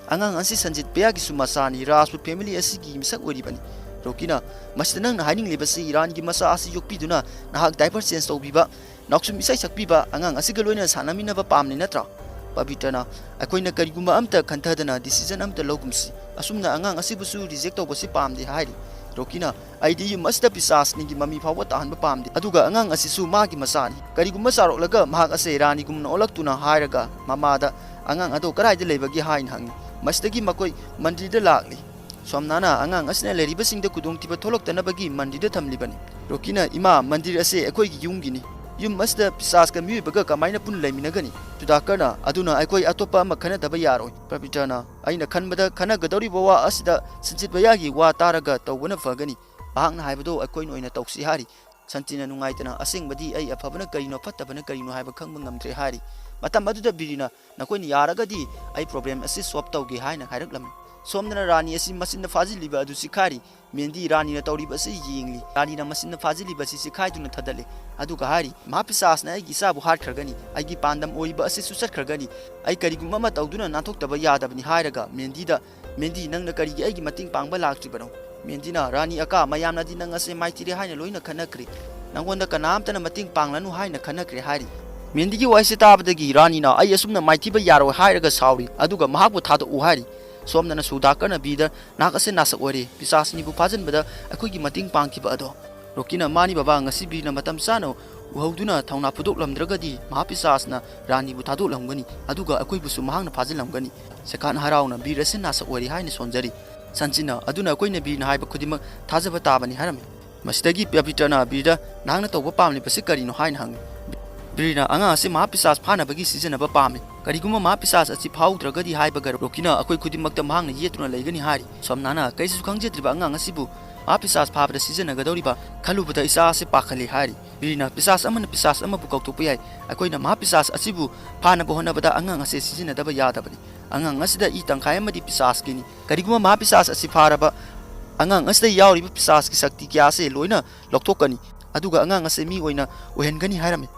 ꯑꯉꯥꯡ ꯑꯁꯤ ꯁꯟꯖꯤꯠ ꯄꯌꯥꯒꯤꯁꯨ ꯃꯆꯥꯅꯤ, ꯔꯥꯖꯄꯨꯠ ꯐꯦꯃꯤꯂꯤ ꯑꯁꯤꯒꯤ ꯃꯤꯁꯛ ꯑꯣꯏꯔꯤꯕꯅꯤ"꯫ ꯔꯣꯀꯤꯅ, "ꯃꯁꯤꯗ ꯅꯪꯅ ꯍꯥꯏꯅꯤꯡꯂꯤꯕꯁꯤ ꯏꯔꯥꯟꯒꯤ ꯃꯆꯥ ꯑꯁꯤ ꯌꯣꯛꯄꯤꯗꯨꯅ ꯅꯍꯥꯛ ꯗꯥꯏꯄꯔ ꯆꯦꯟꯖ ꯇꯧꯕꯤꯕ, ꯅꯥꯎꯁꯨꯝ ꯏꯁꯩ ꯁꯛꯄꯤꯕ, ꯑꯉꯥꯡ ꯑꯁꯤꯒ ꯂꯣꯏꯅꯅ ꯁꯥꯟꯅꯃꯤꯟꯅꯕ ꯄꯥꯝꯂꯤ ꯅꯠꯇ꯭ꯔꯥ?" ꯄꯕꯤꯇ꯭ꯔꯅ, "ꯑꯩꯈꯣꯏꯅ ꯀꯔꯤꯒꯨꯝꯕ ꯑꯃꯇ ꯈꯟꯊꯗꯅ ꯗꯤꯁꯤꯖꯟ ꯑꯃꯇ ꯂꯧꯒꯨꯝꯁꯤ꯫ ꯑꯁꯨꯝꯅ ꯑꯉꯥꯡ ꯑꯁꯤꯕꯨꯁꯨ ꯔꯤꯖꯦꯛ ꯇꯧꯕꯁꯤ ꯄꯥꯝꯗꯦ" ꯍꯥꯏꯔꯤ꯫ ꯔꯣꯀꯤꯅ, "ꯑꯩꯗꯤ ꯌꯨꯝ ꯑꯁꯤꯗ ꯄꯤꯁꯥꯁꯅꯤꯒꯤ ꯃꯃꯤ ꯐꯥꯎꯕ ꯇꯥꯍꯟꯕ ꯄꯥꯝꯗꯦ꯫ ꯑꯗꯨꯒ ꯑꯉꯥꯡ ꯑꯁꯤꯁꯨ ꯃꯥꯒꯤ ꯃꯆꯥꯅꯤ꯫ ꯀꯔꯤꯒꯨꯝꯕ ꯆꯥꯎꯔꯛꯂꯒ ꯃꯍꯥꯛ ꯑꯁꯦ ꯔꯥꯅꯤꯒꯨꯝꯅ ꯑꯣꯜꯂꯛꯇꯨꯅ ꯍꯥꯏꯔꯒ ꯃꯃꯥꯗ ꯑꯉꯥꯡ ꯑꯗꯣ ꯀꯗꯥꯏꯗ ꯂꯩꯕꯒꯦ ꯍꯥꯏꯅ ꯍꯪꯉꯤ꯫ ꯃꯁꯤꯗꯒꯤ ꯃꯈꯣꯏ ꯃꯟꯗꯤꯔꯗ ꯂꯥꯛꯂꯤ꯫ ꯁꯣꯝꯅꯥꯅ ꯑꯉꯥꯡ ꯑꯁꯤꯅ ꯂꯩꯔꯤꯕꯁꯤꯡꯗ ꯈꯨꯗꯣꯡꯊꯤꯕ ꯊꯣꯛꯂꯛꯇꯅꯕꯒꯤ ꯃꯟꯗꯤꯔꯗ ꯊꯝꯂꯤꯕꯅꯤ"꯫ ꯔꯣꯀꯤꯅ, "ꯏꯃꯥ, ꯃꯟꯗꯤꯔ ꯑꯁꯦ ꯑꯩꯈꯣꯏꯒꯤ ꯌꯨꯝꯒꯤꯅꯤ꯫ ꯌꯨꯝ ꯑꯁꯤꯗ ꯄꯤꯁꯥꯁꯀ ꯃꯤꯑꯣꯏꯕꯒ ꯀꯃꯥꯏꯅ ꯄꯨꯟꯅ ꯂꯩꯃꯤꯟꯅꯒꯅꯤ?" ꯁꯨꯗꯥꯀꯔꯅ, "ꯑꯗꯨꯅ ꯑꯩꯈꯣꯏ ꯑꯇꯣꯞꯄ ꯑꯃ ꯈꯟꯅꯗꯕ ꯌꯥꯔꯣꯏ"꯫ ꯄꯕꯤꯇ꯭ꯔꯅ, "ꯑꯩꯅ ꯈꯟꯕꯗ ꯈꯟꯅꯒꯗꯧꯔꯤꯕ ꯋꯥ ꯑꯁꯤꯗ ꯁꯟꯖꯤꯠ ꯚꯩꯌꯥꯒꯤ ꯋꯥ ꯇꯥꯔꯒ ꯇꯧꯕꯅ ꯐꯒꯅꯤ꯫ ꯃꯍꯥꯛꯅ ꯍꯥꯏꯕꯗꯣ ꯑꯩꯈꯣꯏꯅ ꯑꯣꯏꯅ ꯇꯧꯁꯤ" ꯍꯥꯏꯔꯤ꯫ ꯁꯟꯇꯤꯅ ꯅꯨꯡꯉꯥꯏꯇꯅ, "ꯑꯁꯦꯡꯕꯗꯤ ꯑꯩ ꯑꯐꯕꯅ ꯀꯔꯤꯅꯣ, ꯐꯠꯇꯕꯅ ꯀꯔꯤꯅꯣ ꯍꯥꯏꯕ ꯈꯪꯕ ꯉꯝꯗ꯭ꯔꯦ" ꯍꯥꯏꯔꯤ꯫ ꯃꯇꯝ ꯑꯗꯨꯗ ꯕꯤꯔꯤꯅ, "ꯅꯈꯣꯏꯅ ꯌꯥꯔꯒꯗꯤ ꯑꯩ ꯄ꯭ꯔꯣꯕ꯭ꯂꯦꯝ ꯑꯁꯤ ꯁꯣꯜꯕ ꯇꯧꯒꯦ" ꯍꯥꯏꯅ ꯍꯥꯏꯔꯛꯂꯝꯃꯤ꯫ ꯁꯣꯝꯗꯅ ꯔꯥꯅꯤ ꯑꯁꯤ ꯃꯆꯤꯟꯅ ꯐꯥꯖꯤꯜꯂꯤꯕ ꯑꯗꯨ ꯆꯤꯛꯈꯥꯏꯔꯤ꯫ ꯃꯦꯟꯗꯤ ꯔꯥꯅꯤꯅ ꯇꯧꯔꯤꯕ ꯑꯁꯤ ꯌꯦꯡꯂꯤ꯫ ꯔꯥꯅꯤꯅ ꯃꯆꯤꯟꯅ ꯐꯥꯖꯤꯜꯂꯤꯕ ꯑꯁꯤ ꯆꯤꯛꯈꯥꯏꯗꯨꯅ ꯊꯥꯗꯠꯂꯤ꯫ ꯑꯗꯨꯒ ꯍꯥꯏꯔꯤ, "ꯃꯍꯥꯄꯤꯁꯥꯁꯅ ꯑꯩꯒꯤ ꯏꯆꯥꯕꯨ ꯍꯥꯠꯈ꯭ꯔꯒꯅꯤ, ꯑꯩꯒꯤ ꯄꯥꯟꯗꯝ ꯑꯣꯏꯔꯤꯕ ꯑꯁꯤꯁꯨ ꯆꯠꯈ꯭ꯔꯒꯅꯤ꯫ ꯑꯩ ꯀꯔꯤꯒꯨꯝꯕ ꯑꯃ ꯇꯧꯗꯨꯅ ꯅꯥꯟꯊꯣꯛꯇꯕ ꯌꯥꯗꯕꯅꯤ" ꯍꯥꯏꯔꯒ ꯃꯦꯟꯗꯤꯗ, "ꯃꯦꯟꯗꯤ, ꯅꯪꯅ ꯀꯔꯤꯒꯤ ꯑꯩꯒꯤ ꯃꯇꯦꯡ ꯄꯥꯡꯕ ꯂꯥꯛꯇ꯭ꯔꯤꯕꯅꯣ?" ꯃꯦꯟꯗꯤꯅ, "ꯔꯥꯅꯤ ꯑꯀꯥ, ꯃꯌꯥꯝꯅꯗꯤ ꯅꯪ ꯑꯁꯦ ꯃꯥꯏꯊꯤꯔꯦ ꯍꯥꯏꯅ ꯂꯣꯏꯅ ꯈꯟꯅꯈ꯭ꯔꯦ꯫ ꯅꯪꯉꯣꯟꯗ ꯀꯅꯥꯝꯇꯅ ꯃꯇꯦꯡ ꯄꯥꯡꯂꯅꯨ ꯍꯥꯏꯅ ꯈꯟꯅꯈ꯭ꯔꯦ" ꯍꯥꯏꯔꯤ꯫ ꯃꯦꯟꯗꯤꯒꯤ ꯋꯥꯍꯩꯁꯤ ꯇꯥꯕꯗꯒꯤ ꯔꯥꯅꯤꯅ, "ꯑꯩ ꯑꯁꯨꯝꯅ ꯃꯥꯏꯊꯤꯕ ꯌꯥꯔꯣꯏ" ꯍꯥꯏꯔꯒ ꯁꯥꯎꯔꯤ꯫ ꯑꯗꯨꯒ ꯃꯍꯥꯛꯄꯨ ꯊꯥꯗꯣꯛꯎ ꯍꯥꯏꯔꯤ꯫ ꯁꯣꯝꯗꯅ ꯁꯨꯗꯥꯀꯔꯅ ꯕꯤꯔꯗ, "ꯅꯍꯥꯛ ꯑꯁꯦ ꯅꯥꯁꯛ ꯑꯣꯏꯔꯦ꯫ ꯄꯤꯁꯥꯁꯅꯤꯕꯨ ꯐꯥꯖꯤꯟꯕꯗ ꯑꯩꯈꯣꯏꯒꯤ ꯃꯇꯦꯡ ꯄꯥꯡꯈꯤꯕ ꯑꯗꯣ?" ꯔꯣꯀꯤꯅ, "ꯃꯥꯅꯤ ꯕꯕꯥ, ꯉꯁꯤ ꯕꯤꯔꯅ ꯃꯇꯝ ꯆꯥꯅ ꯎꯍꯧꯗꯨꯅ ꯊꯧꯅꯥ ꯐꯨꯗꯣꯛꯂꯝꯗ꯭ꯔꯒꯗꯤ ꯃꯍꯥꯄꯤꯁꯥꯁꯅ ꯔꯥꯅꯤꯕꯨ ꯊꯥꯗꯣꯛꯂꯝꯒꯅꯤ, ꯑꯗꯨꯒ ꯑꯩꯈꯣꯏꯕꯨꯁꯨ ꯃꯍꯥꯛꯅ ꯐꯥꯖꯤꯜꯂꯝꯒꯅꯤ꯫" ꯁꯦꯈꯥꯟ ꯍꯔꯥꯎꯅ, "ꯕꯤꯔ ꯑꯁꯤ ꯅꯥꯁꯛ ꯑꯣꯏꯔꯦ" ꯍꯥꯏꯅ ꯁꯣꯟꯖꯔꯤ꯫ ꯁꯟꯆꯤꯅ, "ꯑꯗꯨꯅ ꯑꯩꯈꯣꯏꯅ ꯕꯤꯔꯅ ꯍꯥꯏꯕ ꯈꯨꯗꯤꯡꯃꯛ ꯊꯥꯖꯕ ꯇꯥꯕꯅꯤ" ꯍꯥꯏꯔꯝꯃꯤ꯫ ꯃꯁꯤꯗꯒꯤ ꯄꯕꯤꯇ꯭ꯔꯅ ꯕꯤꯔꯗ, "ꯅꯍꯥꯛꯅ ꯇꯧꯕ ꯄꯥꯝꯂꯤꯕꯁꯤ ꯀꯔꯤꯅꯣ?" ꯍꯥꯏꯅ ꯍꯪꯉꯤ꯫ ꯕꯤꯔꯅ, "ꯑꯉꯥꯡ ꯑꯁꯤ ꯃꯍꯥꯄꯤꯁꯥꯁ ꯐꯥꯅꯕꯒꯤ ꯁꯤꯖꯤꯟꯅꯕ ꯄꯥꯝꯃꯤ꯫ ꯀꯔꯤꯒꯨꯝꯕ ꯃꯍꯥꯄꯤꯁꯥꯁ ꯑꯁꯤ ꯐꯥꯍꯧꯗ꯭ꯔꯒꯗꯤ" ꯍꯥꯏꯕꯒ ꯔꯣꯀꯤꯅ, "ꯑꯩꯈꯣꯏ ꯈꯨꯗꯤꯡꯃꯛꯇ ꯃꯍꯥꯛꯅ ꯌꯦꯠꯇꯨꯅ ꯂꯩꯒꯅꯤ" ꯍꯥꯏꯔꯤ꯫ ꯁꯣꯝꯅꯥꯅ, "ꯀꯩꯁꯨ ꯈꯪꯖꯗ꯭ꯔꯤꯕ ꯑꯉꯥꯡ ꯑꯁꯤꯕꯨ ꯃꯍꯥꯄꯤꯁꯥꯁ ꯐꯥꯕꯗ ꯁꯤꯖꯤꯟꯅꯒꯗꯧꯔꯤꯕ ꯈꯜꯂꯨꯕꯗ ꯏꯆꯥ ꯑꯁꯤ ꯄꯥꯈꯠꯂꯤ" ꯍꯥꯏꯔꯤ꯫ ꯕꯤꯔꯅ, "ꯄꯤꯁꯥꯁ ꯑꯃꯅ ꯄꯤꯁꯥꯁ ꯑꯃꯕꯨ ꯀꯧꯊꯣꯛꯄ ꯌꯥꯏ꯫ ꯑꯩꯈꯣꯏꯅ ꯃꯍꯥꯄꯤꯁꯥꯁ ꯑꯁꯤꯕꯨ ꯐꯥꯅꯕ ꯍꯣꯠꯅꯕꯗ ꯑꯉꯥꯡ ꯑꯁꯤ ꯁꯤꯖꯤꯟꯅꯗꯕ ꯌꯥꯗꯕꯅꯤ꯫ ꯑꯉꯥꯡ ꯑꯁꯤꯗ ꯏ ꯇꯪꯈꯥꯏ ꯑꯃꯗꯤ ꯄꯤꯁꯥꯁꯀꯤꯅꯤ꯫ ꯀꯔꯤꯒꯨꯝꯕ ꯃꯍꯥꯄꯤꯁꯥꯁ ꯑꯁꯤ ꯐꯥꯔꯕ, ꯑꯉꯥꯡ ꯑꯁꯤꯗ ꯌꯥꯎꯔꯤꯕ ꯄꯤꯁꯥꯁꯀꯤ ꯁꯛꯇꯤ ꯀꯌꯥ ꯑꯁꯤ ꯂꯣꯏꯅ ꯂꯧꯊꯣꯛꯀꯅꯤ, ꯑꯗꯨꯒ ꯑꯉꯥꯡ ꯑꯁꯤ ꯃꯤ ꯑꯣꯏꯅ ꯑꯣꯏꯍꯟꯒꯅꯤ" ꯍꯥꯏꯔꯝꯃꯤ꯫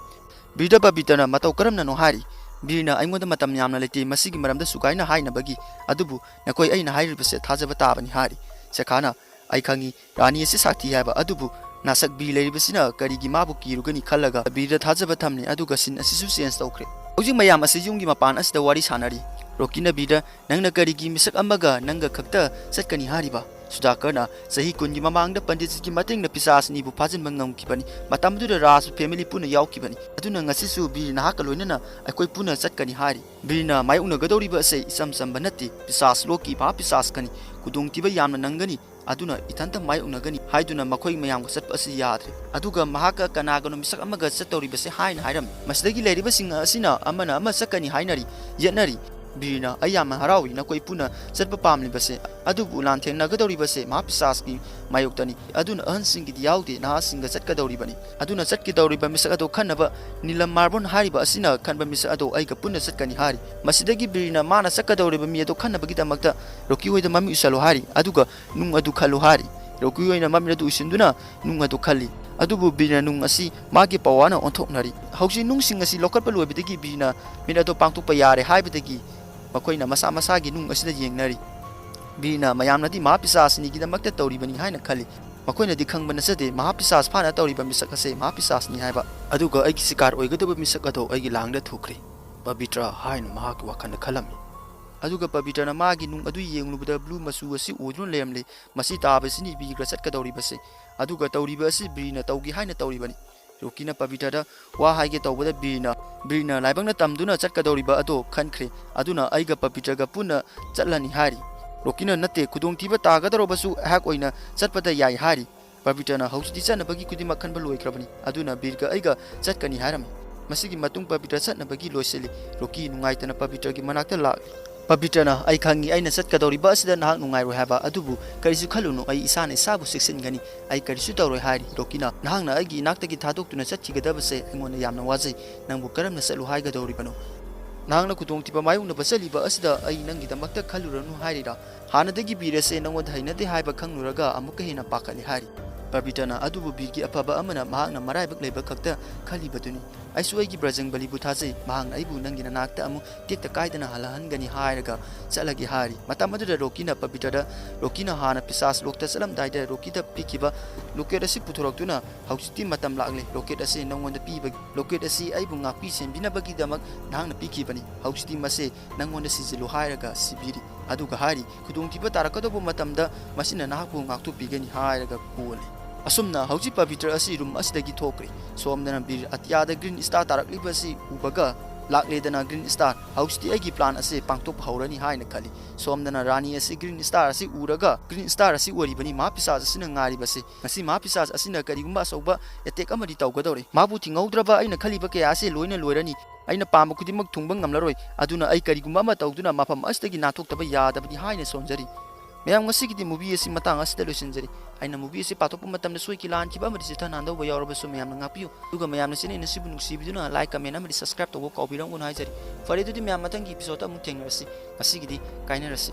ꯕꯤꯔꯗ ꯄꯕꯤꯇ꯭ꯔꯅ, "ꯃꯇꯧ ꯀꯔꯝꯅꯅꯣ?" ꯍꯥꯏꯔꯤ꯫ ꯕꯤꯔꯅ, "ꯑꯩꯉꯣꯟꯗ ꯃꯇꯝ ꯌꯥꯝꯅ ꯂꯩꯇꯦ ꯃꯁꯤꯒꯤ ꯃꯔꯝꯗ ꯁꯨꯒꯥꯏꯅ ꯍꯥꯏꯅꯕꯒꯤ, ꯑꯗꯨꯕꯨ ꯅꯈꯣꯏ ꯑꯩꯅ ꯍꯥꯏꯔꯤꯕꯁꯦ ꯊꯥꯖꯕ ꯇꯥꯕꯅꯤ" ꯍꯥꯏꯔꯤ꯫ ꯁꯦꯈꯥꯅ, "ꯑꯩ ꯈꯪꯏ, ꯔꯥꯅꯤ ꯑꯁꯤ ꯁꯥꯊꯤ ꯍꯥꯏꯕ, ꯑꯗꯨꯕꯨ ꯅꯥꯁꯛ ꯕꯤꯔ ꯂꯩꯔꯤꯕꯁꯤꯅ ꯀꯔꯤꯒꯤ ꯃꯥꯕꯨ ꯀꯤꯔꯨꯒꯅꯤ?" ꯈꯜꯂꯒ ꯕꯤꯔꯗ ꯊꯥꯖꯕ ꯊꯝꯂꯤ꯫ ꯑꯗꯨꯒ ꯁꯤꯟ ꯑꯁꯤꯁꯨ ꯆꯦꯟꯖ ꯇꯧꯈ꯭ꯔꯦ꯫ ꯍꯧꯖꯤꯛ ꯃꯌꯥꯝ ꯑꯁꯤ ꯌꯨꯝꯒꯤ ꯃꯄꯥꯟ ꯑꯁꯤꯗ ꯋꯥꯔꯤ ꯁꯥꯟꯅꯔꯤ꯫ ꯔꯣꯀꯤꯅ ꯕꯤꯔꯗ, "ꯅꯪꯅ ꯀꯔꯤꯒꯤ ꯃꯤꯁꯛ ꯑꯃꯒ ꯅꯪꯒ ꯈꯛꯇ ꯆꯠꯀꯅꯤ ꯍꯥꯏꯔꯤꯕ?" ꯁꯨꯗꯥꯀꯔꯅ, "ꯆꯍꯤ ꯀꯨꯟꯒꯤ ꯃꯃꯥꯡꯗ ꯄꯟꯗꯤꯠꯖꯤꯠꯀꯤ ꯃꯇꯦꯡꯅ ꯄꯤꯁꯥꯁꯅꯤꯕꯨ ꯐꯥꯖꯤꯟꯕ ꯉꯝꯈꯤꯕꯅꯤ꯫ ꯃꯇꯝꯗꯨꯗ ꯔꯥꯖ ꯐꯦꯃꯤꯂꯤ ꯄꯨꯟꯅ ꯌꯥꯎꯈꯤꯕꯅꯤ꯫ ꯑꯗꯨꯅ ꯉꯁꯤꯁꯨ ꯕꯤꯔ ꯅꯍꯥꯛꯀ ꯂꯣꯏꯅꯅ ꯑꯩꯈꯣꯏ ꯄꯨꯟꯅ ꯆꯠꯀꯅꯤ" ꯍꯥꯏꯔꯤ꯫ ꯕꯤꯔꯅ, "ꯃꯥꯌꯣꯛꯅꯒꯗꯧꯔꯤꯕ ꯑꯁꯤ ꯏꯆꯝ ꯆꯝꯕ ꯅꯠꯇꯦ꯫ ꯄꯤꯁꯥꯁ ꯂꯣꯛꯀꯤ ꯃꯍꯥꯄꯤꯁꯥꯁꯀꯅꯤ꯫ ꯈꯨꯗꯣꯡꯊꯤꯕ ꯌꯥꯝꯅ ꯅꯪꯒꯅꯤ꯫ ꯑꯗꯨꯅ ꯏꯊꯟꯇ ꯃꯥꯌꯣꯛꯅꯒꯅꯤ" ꯍꯥꯏꯗꯨꯅ ꯃꯈꯣꯏ ꯃꯌꯥꯝꯒ ꯆꯠꯄ ꯑꯁꯤ ꯌꯥꯗ꯭ꯔꯦ꯫ ꯑꯗꯨꯒ ꯃꯍꯥꯛꯀ ꯀꯅꯥꯒꯅꯣ ꯃꯤꯁꯛ ꯑꯃꯒ ꯆꯠꯇꯧꯔꯤꯕꯁꯦ ꯍꯥꯏꯅ ꯍꯥꯏꯔꯝꯃꯤ꯫ ꯃꯁꯤꯗꯒꯤ ꯂꯩꯔꯤꯕꯁꯤꯡ ꯑꯁꯤꯅ ꯑꯃꯅ ꯑꯃ ꯆꯠꯀꯅꯤ ꯍꯥꯏꯅꯔꯤ, ꯌꯦꯠꯅꯔꯤ꯫ ꯕꯤꯔꯅ, "ꯑꯩ ꯌꯥꯝꯅ ꯍꯔꯥꯎꯏ ꯅꯈꯣꯏ ꯄꯨꯟꯅ ꯆꯠꯄ ꯄꯥꯝꯂꯤꯕꯁꯦ, ꯑꯗꯨꯕꯨ ꯂꯥꯟꯊꯦꯡꯅꯒꯗꯧꯔꯤꯕꯁꯦ ꯃꯍꯥꯄꯤꯁꯥꯁꯀꯤ ꯃꯥꯌꯣꯛꯇꯅꯤ꯫ ꯑꯗꯨꯅ ꯑꯍꯟꯁꯤꯡꯒꯤꯗꯤ ꯌꯥꯎꯗꯦ, ꯅꯍꯥꯁꯤꯡꯒ ꯆꯠꯀꯗꯧꯔꯤꯕꯅꯤ꯫ ꯑꯗꯨꯅ ꯆꯠꯀꯗꯧꯔꯤꯕ ꯃꯤꯁꯛ ꯑꯗꯣ ꯈꯟꯅꯕ ꯅꯤꯂꯝ ꯃꯥꯔꯕꯣꯟ ꯍꯥꯏꯔꯤꯕ ꯑꯁꯤꯅ ꯈꯟꯕ ꯃꯤꯁꯛ ꯑꯗꯣ ꯑꯩꯒ ꯄꯨꯟꯅ ꯆꯠꯀꯅꯤ" ꯍꯥꯏꯔꯤ꯫ ꯃꯁꯤꯗꯒꯤ ꯕꯤꯔꯅ ꯃꯥꯅ ꯆꯠꯀꯗꯧꯔꯤꯕ ꯃꯤ ꯑꯗꯣ ꯈꯟꯅꯕꯒꯤꯗꯃꯛꯇ ꯔꯣꯀꯤ ꯍꯣꯏꯗ ꯃꯃꯤꯠ ꯎꯏꯁꯜꯂꯣ ꯍꯥꯏꯔꯤ, ꯑꯗꯨꯒ ꯅꯨꯡ ꯑꯗꯨ ꯈꯜꯂꯨ ꯍꯥꯏꯔꯤ꯫ ꯔꯣꯀꯤ ꯍꯣꯏꯅ ꯃꯃꯤꯠ ꯑꯗꯨ ꯎꯏꯁꯤꯟꯗꯨꯅ ꯅꯨꯡ ꯑꯗꯨ ꯈꯜꯂꯤ꯫ ꯑꯗꯨꯕꯨ ꯕꯤꯔꯅ ꯅꯨꯡ ꯑꯁꯤ ꯃꯥꯒꯤ ꯄꯋꯥꯔꯅ ꯑꯣꯟꯊꯣꯛꯅꯔꯤ꯫ ꯍꯧꯖꯤꯛ ꯅꯨꯡꯁꯤꯡ ꯑꯁꯤ ꯂꯧꯈꯠꯄ ꯂꯣꯏꯕꯗꯒꯤ ꯕꯤꯔꯅ ꯃꯤꯠ ꯑꯗꯨ ꯄꯥꯡꯊꯣꯛꯄ ꯌꯥꯔꯦ ꯍꯥꯏꯕꯗꯒꯤ ꯃꯈꯣꯏꯅ ꯃꯁꯥ ꯃꯁꯥꯒꯤ ꯅꯨꯡ ꯑꯁꯤꯗ ꯌꯦꯡꯅꯔꯤ꯫ ꯕꯤꯔꯅ ꯃꯌꯥꯝꯅꯗꯤ ꯃꯍꯥꯄꯤꯁꯥꯁꯅꯤꯒꯤꯗꯃꯛꯇ ꯇꯧꯔꯤꯕꯅꯤ ꯍꯥꯏꯅ ꯈꯜꯂꯤ꯫ ꯃꯈꯣꯏꯅꯗꯤ ꯈꯪꯕ ꯅꯠꯆꯗꯦ ꯃꯍꯥꯄꯤꯁꯥꯁ ꯐꯥꯅ ꯇꯧꯔꯤꯕ ꯃꯤꯁꯛ ꯑꯁꯦ ꯃꯍꯥꯄꯤꯁꯥꯁꯅꯤ ꯍꯥꯏꯕ꯫ ꯑꯗꯨꯒ ꯑꯩꯒꯤ ꯁꯤꯀꯥꯔ ꯑꯣꯏꯒꯗꯕ ꯃꯤꯁꯛ ꯑꯗꯣ ꯑꯩꯒꯤ ꯂꯥꯡꯗ ꯊꯨꯈ꯭ꯔꯦ, ꯄꯕꯤꯇ꯭ꯔ ꯍꯥꯏꯅ ꯃꯍꯥꯛꯀꯤ ꯋꯥꯈꯜꯗ ꯈꯜꯂꯝꯃꯤ꯫ ꯑꯗꯨꯒ ꯄꯕꯤꯇ꯭ꯔꯅ ꯃꯥꯒꯤ ꯅꯨꯡ ꯑꯗꯨ ꯌꯦꯡꯂꯨꯕꯗ ꯕ꯭ꯂꯨ ꯃꯆꯨ ꯑꯁꯤ ꯑꯣꯏꯗꯨꯅ ꯂꯩꯔꯝꯂꯦ꯫ ꯃꯁꯤ ꯇꯥꯕꯁꯤꯅꯤ ꯕꯤꯔꯒ ꯆꯠꯀꯗꯧꯔꯤꯕꯁꯦ꯫ ꯑꯗꯨꯒ ꯇꯧꯔꯤꯕ ꯑꯁꯤ ꯕꯤꯔꯅ ꯇꯧꯒꯦ ꯍꯥꯏꯅ ꯇꯧꯔꯤꯕꯅꯤ꯫ ꯔꯣꯀꯤꯅ ꯄꯕꯤꯇ꯭ꯔꯗ ꯋꯥ ꯍꯥꯏꯒꯦ ꯇꯧꯕꯗ ꯕꯤꯔꯅ, ꯕꯤꯔꯅ ꯂꯥꯏꯕꯛꯅ ꯇꯝꯗꯨꯅ ꯆꯠꯀꯗꯧꯔꯤꯕ ꯑꯗꯣ ꯈꯟꯈ꯭ꯔꯦ꯫ ꯑꯗꯨꯅ ꯑꯩꯒ ꯄꯕꯤꯇ꯭ꯔꯒ ꯄꯨꯟꯅ ꯆꯠꯂꯅꯤ ꯍꯥꯏꯔꯤ꯫ ꯔꯣꯀꯤꯅ, "ꯅꯠꯇꯦ, ꯈꯨꯗꯣꯡꯊꯤꯕ ꯇꯥꯒꯗꯧꯔꯕꯁꯨ ꯑꯩꯍꯥꯛ ꯑꯣꯏꯅ ꯆꯠꯄꯗ ꯌꯥꯏ" ꯍꯥꯏꯔꯤ꯫ ꯄꯕꯤꯇ꯭ꯔꯅ, "ꯍꯧꯖꯤꯛꯇꯤ ꯆꯠꯅꯕꯒꯤ ꯈꯨꯗꯤꯡꯃꯛ ꯈꯟꯕ ꯂꯣꯏꯈ꯭ꯔꯕꯅꯤ, ꯑꯗꯨꯅ ꯕꯤꯔꯒ ꯑꯩꯒ ꯆꯠꯀꯅꯤ" ꯍꯥꯏꯔꯝꯃꯤ꯫ ꯃꯁꯤꯒꯤ ꯃꯇꯨꯡ ꯄꯕꯤꯇ꯭ꯔ ꯆꯠꯅꯕꯒꯤ ꯂꯣꯏꯁꯤꯜꯂꯤ꯫ ꯔꯣꯀꯤ ꯅꯨꯡꯉꯥꯏꯇꯅ ꯄꯕꯤꯇ꯭ꯔꯒꯤ ꯃꯅꯥꯛꯇ ꯂꯥꯛꯂꯤ꯫ ꯄꯕꯤꯇ꯭ꯔꯅ, "ꯑꯩ ꯈꯪꯏ, ꯑꯩꯅ ꯆꯠꯀꯗꯧꯔꯤꯕ ꯑꯁꯤꯗ ꯅꯍꯥꯛ ꯅꯨꯡꯉꯥꯏꯔꯣꯏ ꯍꯥꯏꯕ, ꯑꯗꯨꯕꯨ ꯀꯔꯤꯁꯨ ꯈꯜꯂꯨꯅꯨ, ꯑꯩ ꯏꯁꯥꯅ ꯏꯁꯥꯕꯨ ꯆꯦꯛꯁꯤꯟꯒꯅꯤ, ꯑꯩ ꯀꯔꯤꯁꯨ ꯇꯧꯔꯣꯏ" ꯍꯥꯏꯔꯤ꯫ ꯔꯣꯀꯤꯅ, "ꯅꯍꯥꯛꯅ ꯑꯩꯒꯤ ꯏꯅꯥꯛꯇꯒꯤ ꯊꯥꯗꯣꯛꯇꯨꯅ ꯆꯠꯈꯤꯒꯗꯕꯁꯦ ꯑꯩꯉꯣꯟꯗ ꯌꯥꯝꯅ ꯋꯥꯖꯩ, ꯅꯪꯕꯨ ꯀꯔꯝꯅ ꯆꯠꯂꯨ ꯍꯥꯏꯒꯗꯧꯔꯤꯕꯅꯣ? ꯅꯍꯥꯛꯅ ꯈꯨꯗꯣꯡꯊꯤꯕ ꯃꯥꯌꯣꯛꯅꯕ ꯆꯠꯂꯤꯕ ꯑꯁꯤꯗ ꯑꯩ ꯅꯪꯒꯤꯗꯃꯛꯇ ꯈꯜꯂꯨꯔꯅꯨ ꯍꯥꯏꯔꯤꯔꯥ? ꯍꯥꯟꯅꯗꯒꯤ ꯕꯤꯔ ꯑꯁꯦ ꯅꯪꯉꯣꯟꯗ ꯍꯩꯅꯗꯦ ꯍꯥꯏꯕ ꯈꯪꯂꯨꯔꯒ ꯑꯃꯨꯛꯀ ꯍꯦꯟꯅ ꯄꯥꯈꯠꯂꯤ" ꯍꯥꯏꯔꯤ꯫ ꯄꯕꯤꯇ꯭ꯔꯅ, "ꯑꯗꯨꯕꯨ ꯕꯤꯔꯒꯤ ꯑꯐꯕ ꯑꯃꯅ ꯃꯍꯥꯛꯅ ꯃꯔꯥꯏꯕꯛ ꯂꯩꯕ ꯈꯛꯇ ꯈꯜꯂꯤꯕꯗꯨꯅꯤ꯫ ꯑꯩꯁꯨ ꯑꯩꯒꯤ ꯕ꯭ꯔꯖꯪꯕꯂꯤꯕꯨ ꯊꯥꯖꯩ, ꯃꯍꯥꯛꯅ ꯑꯩꯕꯨ ꯅꯪꯒꯤ ꯅꯅꯥꯛꯇ ꯑꯃꯨꯛ ꯇꯦꯛꯇ ꯀꯥꯏꯗꯅ ꯍꯜꯂꯛꯍꯟꯒꯅꯤ ꯍꯥꯏꯔꯒ ꯆꯠꯂꯒꯦ" ꯍꯥꯏꯔꯤ꯫ ꯃꯇꯝ ꯑꯗꯨꯗ ꯔꯣꯀꯤꯅ ꯄꯕꯤꯇ꯭ꯔꯗ, ꯔꯣꯀꯤꯅ ꯍꯥꯟꯅ ꯄꯤꯁꯥꯁ ꯂꯣꯛꯇ ꯆꯠꯂꯝꯗꯥꯏꯗ ꯔꯣꯀꯤꯗ ꯄꯤꯈꯤꯕ ꯂꯣꯀꯦꯠ ꯑꯁꯤ ꯄꯨꯊꯣꯔꯛꯇꯨꯅ, "ꯍꯧꯖꯤꯛꯇꯤ ꯃꯇꯝ ꯂꯥꯛꯂꯦ, ꯂꯣꯀꯦꯠ ꯑꯁꯤ ꯅꯪꯉꯣꯟꯗ ꯄꯤꯕꯒꯤ꯫ ꯂꯣꯀꯦꯠ ꯑꯁꯤ ꯑꯩꯕꯨ ꯉꯥꯛꯄꯤ ꯁꯦꯟꯕꯤꯅꯕꯒꯤꯗꯃꯛ ꯅꯍꯥꯛꯅ ꯄꯤꯈꯤꯕꯅꯤ꯫ ꯍꯧꯖꯤꯛꯇꯤ ꯃꯁꯦ ꯅꯪꯉꯣꯟꯗ ꯁꯤꯖꯤꯜꯂꯨ" ꯍꯥꯏꯔꯒ ꯁꯤꯕꯤꯔꯤ꯫ ꯑꯗꯨꯒ ꯍꯥꯏꯔꯤ, "ꯈꯨꯗꯣꯡꯊꯤꯕ ꯇꯥꯔꯛꯀꯗꯧꯕ ꯃꯇꯝꯗ ꯃꯁꯤꯅ ꯅꯍꯥꯛꯄꯨ ꯉꯥꯛꯊꯣꯛꯄꯤꯒꯅꯤ" ꯍꯥꯏꯔꯒ ꯀꯣꯜꯂꯤ꯫ ꯑꯁꯨꯝꯅ ꯍꯧꯖꯤꯛ ꯄꯕꯤꯇ꯭ꯔ ꯑꯁꯤ ꯔꯨꯝ ꯑꯁꯤꯗꯒꯤ ꯊꯣꯛꯈ꯭ꯔꯦ꯫ ꯁꯣꯝꯗꯅ ꯕꯤꯔ ꯑꯇꯤꯌꯥꯗ ꯒ꯭ꯔꯤꯟ ꯁ꯭ꯇꯥꯔ ꯇꯥꯔꯛꯂꯤꯕ ꯑꯁꯤ ꯎꯕꯒ, "ꯂꯥꯛꯂꯦꯗꯅ ꯒ꯭ꯔꯤꯟ ꯁ꯭ꯇꯥꯔ, ꯍꯧꯖꯤꯛꯇꯤ ꯑꯩꯒꯤ ꯄ꯭ꯂꯥꯟ ꯑꯁꯤ ꯄꯥꯡꯊꯣꯛꯄ ꯍꯧꯔꯅꯤ" ꯍꯥꯏꯅ ꯈꯜꯂꯤ꯫ ꯁꯣꯝꯗꯅ ꯔꯥꯅꯤ ꯑꯁꯤ ꯒ꯭ꯔꯤꯟ ꯁ꯭ꯇꯥꯔ ꯑꯁꯤ ꯎꯔꯒ, ꯒ꯭ꯔꯤꯟ ꯁ꯭ꯇꯥꯔ ꯑꯁꯤ ꯑꯣꯏꯔꯤꯕꯅꯤ ꯃꯍꯥꯄꯤꯁꯥꯁ ꯑꯁꯤꯅ ꯉꯥꯏꯔꯤꯕꯁꯤ꯫ ꯉꯁꯤ ꯃꯍꯥꯄꯤꯁꯥꯁ ꯑꯁꯤꯅ ꯀꯔꯤꯒꯨꯝꯕ ꯑꯆꯧꯕ ꯑꯦꯇꯦꯛ ꯑꯃꯗꯤ ꯇꯧꯒꯗꯧꯔꯦ꯫ ꯃꯥꯕꯨ ꯊꯤꯡꯍꯧꯗ꯭ꯔꯕ ꯑꯩꯅ ꯈꯜꯂꯤꯕ ꯀꯌꯥ ꯑꯁꯤ ꯂꯣꯏꯅ ꯂꯣꯏꯔꯅꯤ꯫ ꯑꯩꯅ ꯄꯥꯝꯕ ꯈꯨꯗꯤꯡꯃꯛ ꯊꯨꯡꯕ ꯉꯝꯂꯔꯣꯏ꯫ ꯑꯗꯨꯅ ꯑꯩ ꯀꯔꯤꯒꯨꯝꯕ ꯑꯃ ꯇꯧꯗꯨꯅ ꯃꯐꯝ ꯑꯁꯤꯗꯒꯤ ꯅꯥꯟꯊꯣꯛꯇꯕ ꯌꯥꯗꯕꯅꯤ ꯍꯥꯏꯅ ꯁꯣꯟꯖꯔꯤ꯫ ꯃꯌꯥꯝ, ꯉꯁꯤꯒꯤꯗꯤ movie ꯑꯁꯤ ꯃꯇꯥꯡ ꯑꯁꯤꯗ ꯂꯣꯏꯁꯤꯟꯖꯔꯤ꯫ ꯑꯩꯅ movie ꯑꯁꯤ ꯄꯥꯊꯣꯛꯄ ꯃꯇꯝꯗ ꯁꯣꯏꯈꯤ ꯂꯥꯟꯈꯤꯕ ꯑꯃꯗꯤ ꯆꯤꯠꯊ ꯅꯥꯟꯗꯧꯕ ꯌꯥꯎꯔꯕꯁꯨ ꯃꯌꯥꯝꯅ ꯉꯥꯛꯄꯤꯌꯨ꯫ ꯑꯗꯨꯒ ꯃꯌꯥꯝꯅ channel ꯑꯁꯤꯕꯨ ꯅꯨꯡꯁꯤꯕꯤꯗꯨꯅ like, comment ꯑꯃꯗꯤ subscribe ꯇꯧꯕ ꯀꯥꯎꯕꯤꯔꯝꯒꯅꯨ ꯍꯥꯏꯖꯔꯤ꯫ ꯐꯔꯦ, ꯑꯗꯨꯗꯤ ꯃꯌꯥꯝ, ꯃꯊꯪꯒꯤ episode ꯑꯃꯨꯛ ꯊꯦꯡꯅꯔꯁꯤ꯫ ꯉꯁꯤꯒꯤꯗꯤ ꯀꯥꯏꯅꯔꯁꯤ꯫